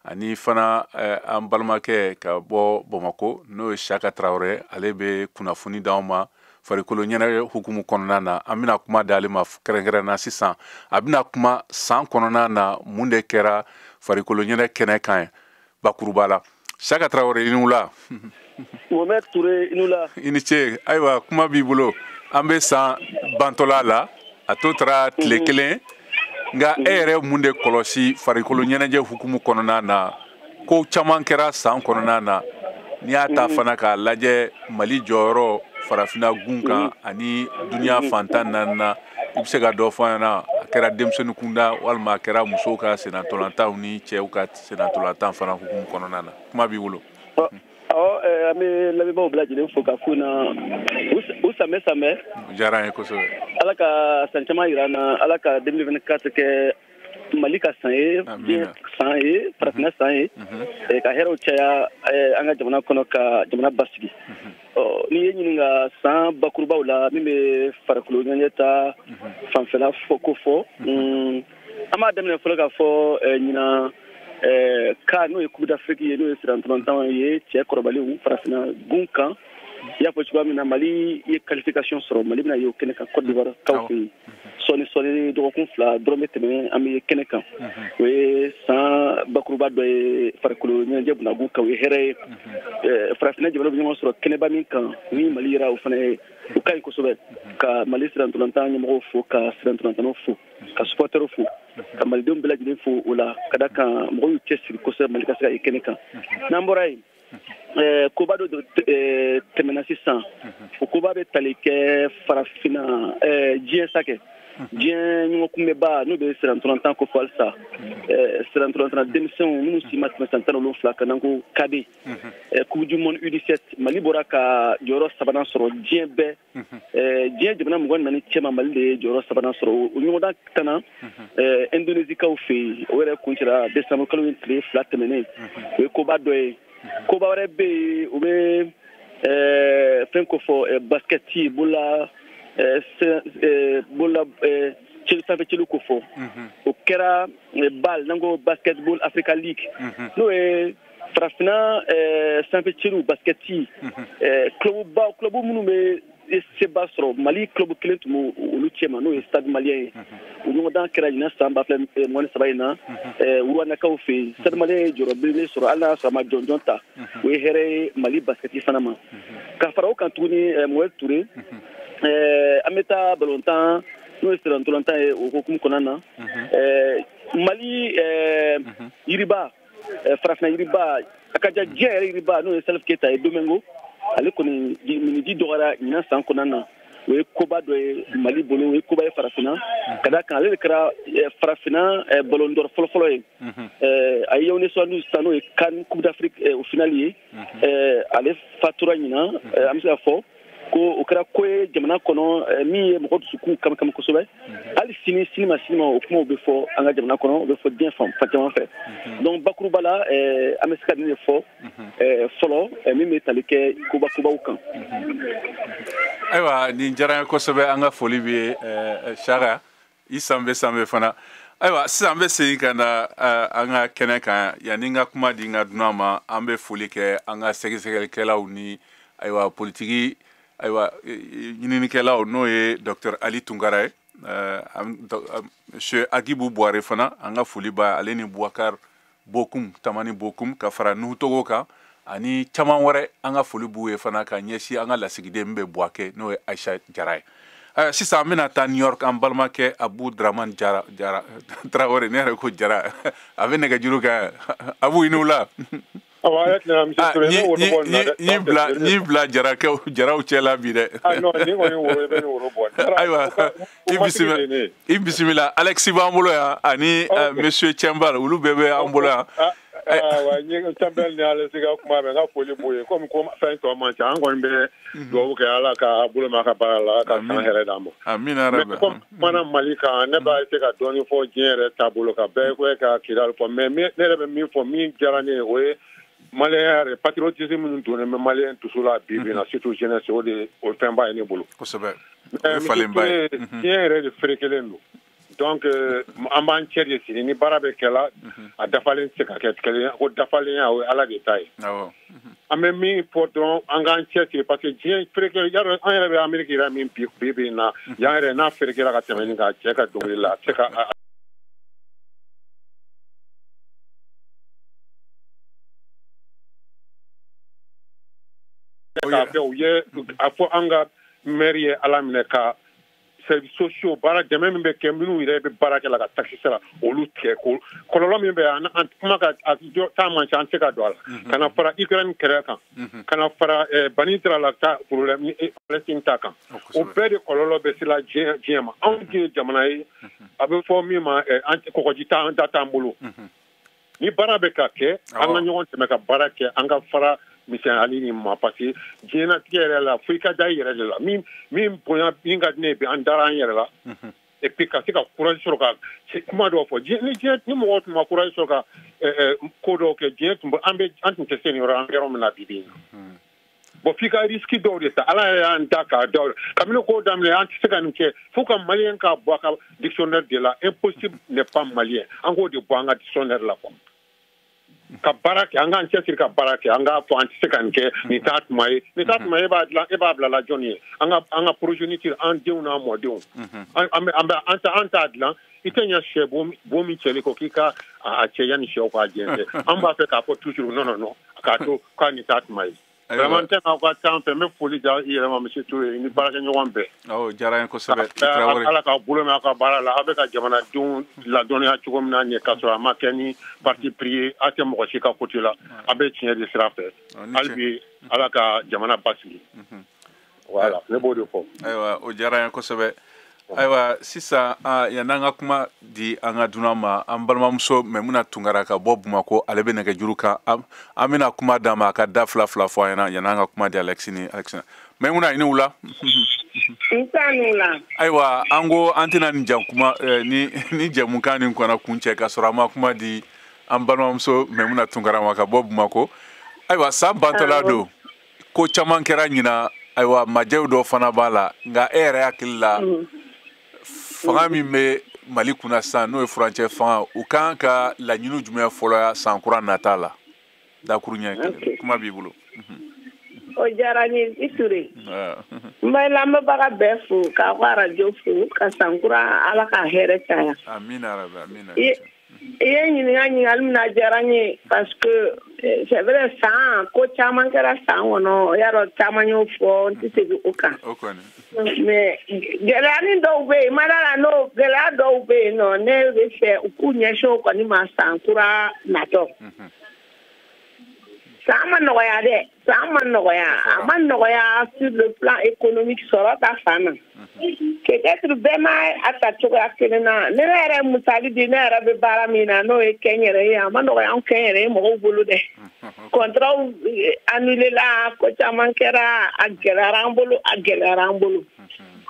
A: ani fana an balimakɛ ka bɔ Bamakɔ, n'o ye Saka Tarawele. Ale bɛ kunnafoni d'anw ma farikolo ɲɛnajɛ hukumu kɔnɔna na. An bɛna kuma d'ale ma kɛrɛnkɛrɛn na sisan. A bɛna kuma san kɔnɔna na, mun de kɛra farikolo ɲɛnajɛ kɛnɛ kan bakuruba la. Saka Tarawele, i ni wula.
D: Mohamed Touré, i ni wula.
A: I ni ce. Ayiwa, kuma b'i bolo. An bɛ san bantɔla la, a to taara tile kelen, nka e yɛrɛ mun de kɔlɔsi farikolo ɲɛnajɛ hukumu kɔnɔna na? Ko caman kɛra san kɔnɔna na. N'i y'a ta fana k'a lajɛ, Mali jɔyɔrɔ farafinna gun kan ani duniya fantan naani na, i bɛ se ka dɔ fɔ an ɲɛna? A kɛra denmisɛnnin kunda walima a kɛra musow ka sennantolatan ni cɛw ka sennantolatan fana hukumu kɔnɔna na, kuma b'i bolo.
D: Awɔ, an bɛ lamɛnbaaw bɛɛ lajɛlen fo ka f'u na u sanbɛ sanbɛ.
A: O diyara an ye kosɛbɛ.
D: Ala ka san caman yira an na. Ala ka 2024 kɛ Mali ka san ye, diɲɛ san ye, farafinna san ye, ka hɛrɛw caya an ka jamana kɔnɔ, ka jamana basigi. Ɔ, n'i ye ɲininka san bakurubaw la, min bɛ farikolo ɲɛnajɛ ta fanfɛla fɔ ko fɔ, an b'a daminɛ fɔlɔ k'a fɔ ɲinan ka n'o ye Coupe d'Afrique ye, n'o ye sirantolatan ye cɛ kɔrɔbalenw farafinna gun kan. I y'a fɔ cogoya min na, Mali ye qualification sɔrɔ. Mali bɛna ye o kɛnɛ kan Côte d'Ivoire kaw fɛ yen sɔɔni sɔɔni. Dɔgɔkun 2 dɔrɔn bɛ tɛmɛ, an bɛ kɛnɛ kan. O ye san bakuruba dɔ ye farikolo ɲɛnajɛ bunakun kan. O ye hɛrɛ ye, farafinna jamana bɛ ɲɔgɔn sɔrɔ kɛnɛba min kan ni Mali yɛrɛ, o fana ye o ka ɲi kosɛbɛ. Ka Mali sirantolatan ɲɛmɔgɔw fo, ka sirantolatannaw fo, ka supporters fo, ka malidenw bɛɛ lajɛlen fo o la, ka da kan mɔgɔw y'u cɛsiri kosɛbɛ Mali ka se ka ye kɛnɛ kan. N'an bɔra yen Koba dɔ tɛmɛna sisan, o koba bɛ tali kɛ farafinna diɲɛ sakɛ diɲɛ ɲɔgɔnkunbɛba n'o bɛ sirantolantan ko fɔ halisa, sirantolantan denmisɛnw minnu si ma tɛmɛ san 17 kan, n'an ko cadets, Coupe du monde U17, Mali bɔra ka jɔyɔrɔ sabanan sɔrɔ diɲɛ bɛɛ, diɲɛ jamana 24 cɛma, Mali de ye jɔyɔrɔ sabanan sɔrɔ. O ɲɔgɔndan tana Indonésikaw fɛ yen, o yɛrɛ kuncɛra décembre kalo in tile 2 tɛmɛnen. O ye koba dɔ ye. Koba wɛrɛ bɛ yen, o bɛ fɛn ko fɔ basketi bolola bolola sanfɛ celu ko fɔ. O kɛra BAL, n'an ko Basketball Africa League, n'o ye farafinna sanfɛ celu basketi club ba, club minnu bɛ seba sɔrɔ. Mali club kelen tun b'o olu cɛma, n'o ye Stade Malien ye. O ɲɔgɔndan kɛra ɲinan san 2023 in na Rwandakaw fɛ yen. Stade Malien ye jɔyɔrɔ belebele sɔrɔ, hali n'a y'a sɔrɔ a ma jɔnjɔn ta. O ye hɛrɛ ye Mali basketi fana ma. Ka fara o kan tuguni, Mohamed Touré, an bɛ taa balontan, n'o ye sirantolantan ye, o hokumu kɔnɔna na, Mali yiriba, farafinna yiriba, a ka ja diɲɛ yɛrɛ yiriba, n'o ye Salif Keita ye, Domingo, ale kɔni miniji dɔgɔyara ɲinan san kɔnɔna na. O ye koba dɔ ye Mali bolo, o ye koba ye farafinna, ka d'a kan ale de kɛra farafinna ballon d'or fɔlɔfɔlɔ ye. A ye Yaoundé 72 san, n'o ye CAN Coupe d'Afrique o finale ye. Ale fatura ɲinan. An bɛ se k'a fɔ ko o kɛra ko ye jamana kɔnɔ min ye mɔgɔ dusukun kami kosɛbɛ. Hali sini, sini ma sini ma, o kumaw bɛ fɔ an ka jamana kɔnɔ, o bɛ fɔ diɲɛ fan caman fɛ. Donc bakuruba la, an bɛ se ka nin de fɔ fɔlɔ min bɛ tali kɛ koba kobaw kan.
A: Ayiwa, nin diyara n ye kosɛbɛ. An ka foli bɛ ye Saka, i sanbɛ sanbɛ fana. Ayiwa, sisan an bɛ segin ka na an ka kɛnɛ kan. Yanni n ka kuma di n ka dunan ma, an bɛ foli kɛ an ka sɛgɛsɛgɛlikɛlaw ni ayiwa politiki ayiwa ɲininikɛlaw, n'o ye Dr Ali Tunkara ye, Monsieur Agibu Buware fana, an ka foli b'a ale ni Boubacar Bokum, Tamani Bokum, ka fara Nuhu Togo kan ani caman wɛrɛ. An ka foli b'u ye fana ka ɲɛsin an ka lasigiden min bɛ Buwake, n'o ye Aisha Jara ye. Sisan an bɛna taa New York, an balimakɛ Abu Dramane Jara Jara Traoré, ne yɛrɛ ko Jara, a bɛ nɛgɛjuru kan. Abu, i ni wula. Ni bila jarakɛw jaraw cɛla bi dɛ. Ayiwa, i bisimila. Alexis b'an bolo yan ani Monsieur Tchembal, olu bɛɛ bɛ an bolo yan.
M: Ayiwa, n ye Tchembal ni Alexis ka kuma mɛn, n ka foli b'u ye. Komi ko fɛn tɔ man ca, an kɔni bɛ dugawu kɛ Ala ka bolo mɛn a ka baara la, ka san hɛrɛ d'an ma.
A: Amina rabi.
M: Mais comme kumana Mali kan, ne b'a essayer ka dɔɔnin fɔ diɲɛ yɛrɛ taabolo kan. Bɛɛ ko ka Kidali fɔ, mais ne yɛrɛ bɛ min fɔ, min diyara ne ye, o ye malien yɛrɛ patriotisme minnu donnen bɛ malien dusu la bi bi in na, surtout jeunesse, o de o fɛnba ye ne bolo.
A: Kosɛbɛ. O ye falenba ye.
M: Diɲɛ yɛrɛ de ferekelen don. Donc an b'an cɛ de siri ni baara bɛ kɛ la, a dafalen tɛ se ka kɛ kelen ko dafalenya, o ye Ala de ta ye. An bɛ min fɔ dɔrɔn, an k'an cɛ siri, parce que diɲɛ ferekelen yarɔ. An yɛrɛ bɛ Amérique yɛrɛ min bi bi in na yan yɛrɛ, n'a ferekela ka tɛmɛ nin kan, cɛ ka dɔnkili la, a tɛ se ka k'a fɛ u ye a fɔ an ka maire ye Ala minɛ ka services sociaux baara dɛmɛ min bɛ kɛ, minnu yɛrɛ bɛ baara kɛ la ka taxe sara, olu tigɛ. Ko kɔlɔlɔ min bɛ an kuma ka taa man ca, an tɛ se ka don a la. Ka na fara Ukraine kɛlɛ kan, ka na fara Bani Israël ta problème, Palestine ta kan, o bɛɛ de kɔlɔlɔ bɛ se la diɲɛ ma. Anw ye jamana ye, a bɛ fɔ min ma an kɔgɔji t'an da t'an bolo. Ni baara bɛ ka kɛ, an ka ɲɔgɔn dɛmɛ ka baara kɛ, an ka fara misɛnyali ni ma, parce que diɲɛlatigɛ yɛrɛ la, fo i ka da i yɛrɛ de la. Min bonya min ka di ne ye bi, an dara an yɛrɛ la, et puis ka se ka courage sɔrɔ ka kuma dɔw fɔ. Ni diɲɛ ni mɔgɔw tun ma courage sɔrɔ ka ko dɔw kɛ, diɲɛ tun an bɛ an tun tɛ se nin yɔrɔ, an bɛ yɔrɔ min na bi bi in na. Bon, f'i ka risque dɔw de ta. Ala yɛrɛ y'an da k'a da kabini ko daminɛ, an tɛ se ka nin kɛ. Fo ka malien ka bɔ a ka dictionnaire de la. Impossible n'est pas malien. An k'o de bɔ an ka dictionnaire la quoi. Ka baara kɛ, an k'an cɛsiri ka baara kɛ. An k'a fɔ an tɛ se ka nin kɛ, nin t'a tuma ye, nin t'a tuma ye. E b'a dilan, e b'a bila la jɔnni ye? An ka progéniture, an denw n'an mɔdenw, an t'a dilan. I tɛ ɲɛ sɛ bon min cɛli kɔ k'i ka a cɛ yanni sɛw k'a jɛnsɛn. An b'a fɛ k'a fɔ toujours non non non, k'a to k'a nin t'a tuma ye. Vraiment n tɛ n'aw ka temps fɛ, n bɛ foli da i yɛrɛ ma, monsieur Touré, ni baarakɛɲɔgɔn bɛɛ.
A: Awɔ, diyara n ye kosɛbɛ, Traoré.
M: Ala k'aw bolo mɛn aw ka baara la, aw bɛ ka jamanadenw ladɔnniya cogo min na ɲɛ, k'a sɔrɔ a ma kɛ ni parti pris ye, aw tɛ mɔgɔ si ka côté la, aw bɛ tiɲɛ de sira fɛ. Hali bi Ala ka jamana basigi. Voilà, ne b'o de fɔ.
A: Ayiwa, o diyara n ye kosɛbɛ. Ayiwa, sisan yan'an ka kuma di an ka dunan ma, an balimamuso Maimuna Tunkara ka bɔ Bamakɔ, ale bɛ nɛgɛjuru kan. An bɛna kuma d'a ma, a ka da fila fila fɔ an ɲɛna yan'an ka kuma di Alexis ni Alexis. Maimuna, i ni wula.
F: Nsa.
A: Ayiwa, an ko an tɛna nin jan kuma ni jɛmukan nin kɔnɔ kuncɛ ka sɔrɔ an ma kuma di an balimamuso Maimuna Tunkara ma ka bɔ Bamakɔ. Ayiwa, san bantɔla don, ko caman kɛra ɲina. Ayiwa, majɛw dɔ fana b'a la, nka e yɛrɛ hakili la, fanga min bɛ Mali kunna sisan, n'o ye furancɛ fanga, u kan ka laɲini jumɛn fɔlɔya san kura nata la? Dakuru ɲɛ kelen, kuma b'i bolo.
F: O diyara n ye, i Ture. N bɛ lamɛnbaga bɛɛ fo, k'aw ka arajo fo, ka san kura Ala ka hɛrɛ caya.
A: Amina rabi, amina.
F: I ye ɲininka ɲininkali min na, diyara n ye, parce que c'est vrai, san ko caman kɛra san kɔnɔ, y'a dɔn caman y'o fɔ, n tɛ segin o kan.
A: O kɔni.
F: Mais gɛlɛya ni dɔw bɛ yen, ma da la n'o gɛlɛya dɔw bɛ yen nɔ, ne bɛ fɛ u k'u ɲɛsin o kɔni ma san kura natɔ. San ma nɔgɔya dɛ, san ma nɔgɔya, a ma nɔgɔya sur le plan économique, sɔrɔ ta fan na. Peut-être bɛɛ ma a ta cogoya kelen na. Ne yɛrɛ misali di, ne yɛrɛ bɛ baara min na, n'o ye kɛnyɛrɛye ye, a ma nɔgɔya anw kɛnyɛrɛye mɔgɔw bolo dɛ. Contrat annulé la, ko caman kɛra, a gɛlɛyara an bolo, a gɛlɛyara an bolo.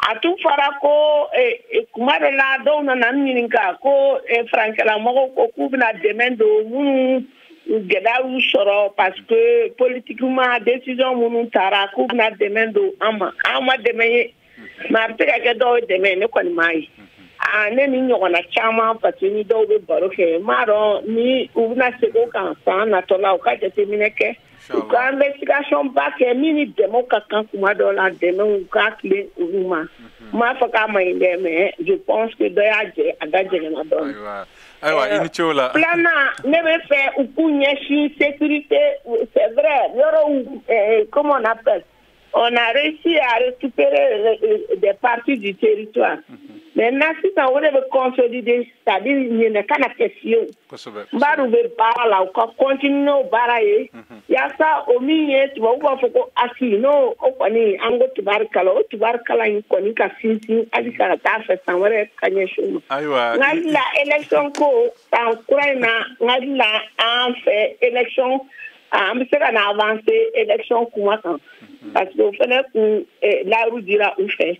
F: A tun fɔra ko kuma dɔ la, dɔw nana n ɲininka ko farankɛlamɔgɔw ko k'u bɛna dɛmɛ don minnu gɛlɛya y'u sɔrɔ, parce que politiquement décision minnu taara, k'u bɛna dɛmɛ don an ma. An ma dɛmɛ ye, mais a bɛ se ka kɛ dɔw ye dɛmɛ, ne kɔni m'a ye. Aa, ne ni ɲɔgɔnna caman, parce que ni dɔw bɛ baro kɛ, n m'a dɔn ni u bɛna segin o kan san natɔ la, u ka jateminɛ kɛ, u ka investigation ba kɛ min ni dɛmɛw ka kan. Kuma dɔw la, dɛmɛw u k'a tilen olu ma. N m'a fɔ k'a ma ɲi dɛ, mais je pense que dɔ y'a jɛ a da jɛngɛnna dɔɔnin.
A: Ayiwa, i ni ce o la.
F: Filanan, ne bɛ fɛ u k'u ɲɛsin sécurité. C'est vrai, yɔrɔw, comment on appelle, on a réussi à récupérer des parties du territoire. Maintenant, sisan o de bɛ consolider, c'est-à-dire ɲinɛ kana kɛ fiyewu. N b'a dɔn u bɛ baara la, u ka continuer n'o baara ye, yaasa o min ye tubabu b'a fɔ ko acquis, n'o o kɔni an ko tubarikala, o tubarikala in kɔni ka sinsin hali ka taa fɛ san wɛrɛ ka ɲɛsin o ma.
A: Ayiwa.
F: N hakili la, élection ko san kura in na, n hakili la an fɛ élection, an bɛ se ka na avancer élection kuma kan, parce que o fana kun layiru dira u fɛ.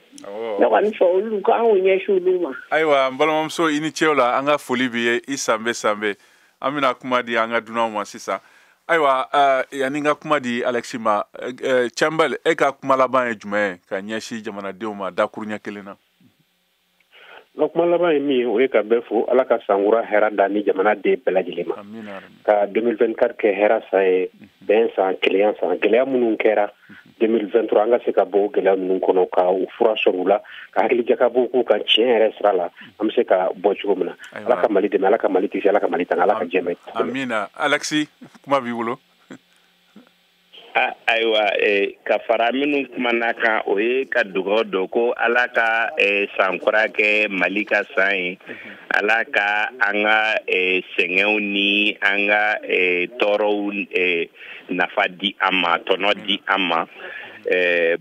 F: Ne kɔni fɛ, olu k'an k'u ɲɛsin olu ma.
A: Ayiwa, n balimamuso, i ni ce o la, an ka foli b'i ye, i sanbɛ sanbɛ. An bɛna kuma di an ka dunanw ma sisan. Ayiwa, yanni n ka kuma di Alexis ma, Cɛnbɛl, e ka kuma laban ye jumɛn ye ka ɲɛsin jamanadenw ma dakuruɲɛ kelen na?
K: N ka kuma laban ye min ye, o ye ka bɛɛ fo, Ala ka sankura hɛrɛ da ni jamana den bɛɛ lajɛlen ma, ka 2024 kɛ hɛrɛ san ye, bɛn san, kelenya san. Gɛlɛya minnu kɛra 2023, an ka se ka bɔ o gɛlɛya ninnu kɔnɔ, ka u fura sɔrɔ u la, ka hakili jakabɔ k'u kan tiɲɛ yɛrɛ sira la, an bɛ se ka bɔ cogo min na. Ala ka Mali dɛmɛ, Ala ka Mali kisi, Ala ka Mali tanga, Ala ka jɛmɛ.
A: Amina. Alexis, kuma b'i bolo.
B: Ayiwa, ka fara minnu kumana kan, o ye ka dugawu dɔn ko Ala ka sankura kɛ Mali ka san ye, Ala ka an ka sɛgɛnw ni an ka tɔɔrɔw nafa di an ma, tɔnɔ di an ma.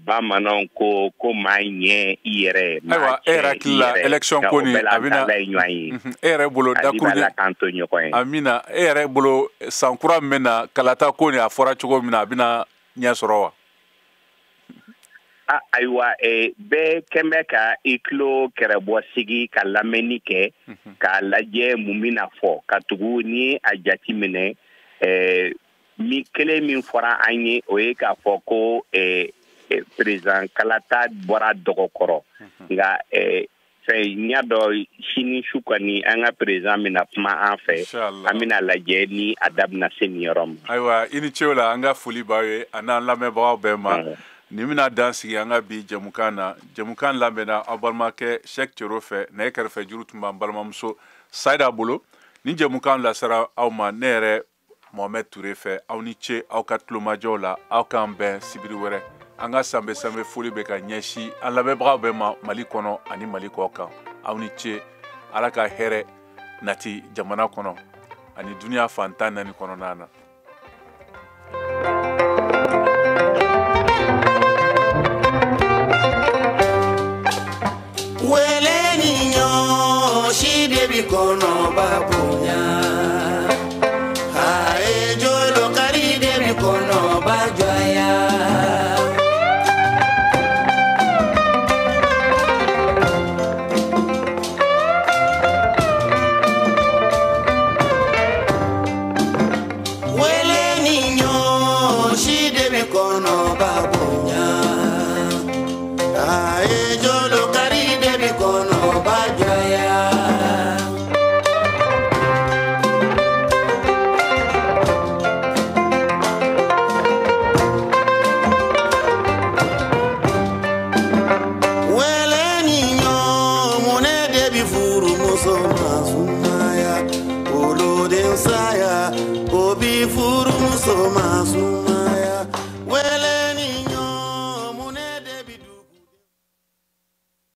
B: Bamananw ko maa ɲɛ i yɛrɛ.
A: Ayiwa, e yɛrɛ hakili la, élection ko nin, a bɛna
B: ɲɔgɔn ye.
A: E yɛrɛ bolo,
B: dakuruɲɛ k'an to ɲɔgɔn ye.
A: Amina. E yɛrɛ bolo, san kura min bɛ na, kalata ko nin, a fɔra cogo min na, a bɛna ɲɛ sɔrɔ wa?
B: Ayiwa, bɛɛ kɛn bɛ ka i tulo kɛrɛbɔ sigi ka lamɛnni kɛ, k'a lajɛ mun bɛna fɔ, ka tugu ni a jati minɛ. Min kelen min fɔra an ye, o ye k'a fɔ ko président kalata bɔra dɔgɔkɔrɔ, nka fɛn n y'a dɔn sini su kɔni, an ka président bɛna kuma an fɛ, an bɛna lajɛ ni a da bɛna se nin yɔrɔ ma.
A: Ayiwa, i ni ce o la, an ka foli b'aw ye a n'an lamɛnbagaw bɛɛ ma. Nin bɛna dan sigi an ka bi jɛmukan na. Jɛmukan labɛnna aw balimakɛ Sɛk Cero fɛ, nɛgɛ kɛrɛfɛ juru tun b'an balimamuso Sayida bolo. Ni jɛmukan lasera aw ma, ne yɛrɛ Mohamed Touré fɛ. Aw ni ce aw ka tulomajɔw la, aw k'an bɛn sibiri wɛrɛ. An ka sanbɛ sanbɛ foli bɛ ka ɲɛsin an lamɛnbagaw bɛɛ ma Mali kɔnɔ ani Mali kɔ kan. Aw ni ce, Ala ka hɛrɛ nati jamana kɔnɔ ani duniya fan 14 kɔnɔna na.
N: Wele ni ɲɔ si de bi kɔnɔba bonya, aye jolo kari de bi kɔnɔba jɔya. Wele ni ɲɔ si de bi kɔnɔba bonya, aye jolo kari de bi kɔnɔba jɔya. Wele ni ɲɔ munɛ de bi furumuso masumaya, woloden saya o bi furumuso masumaya.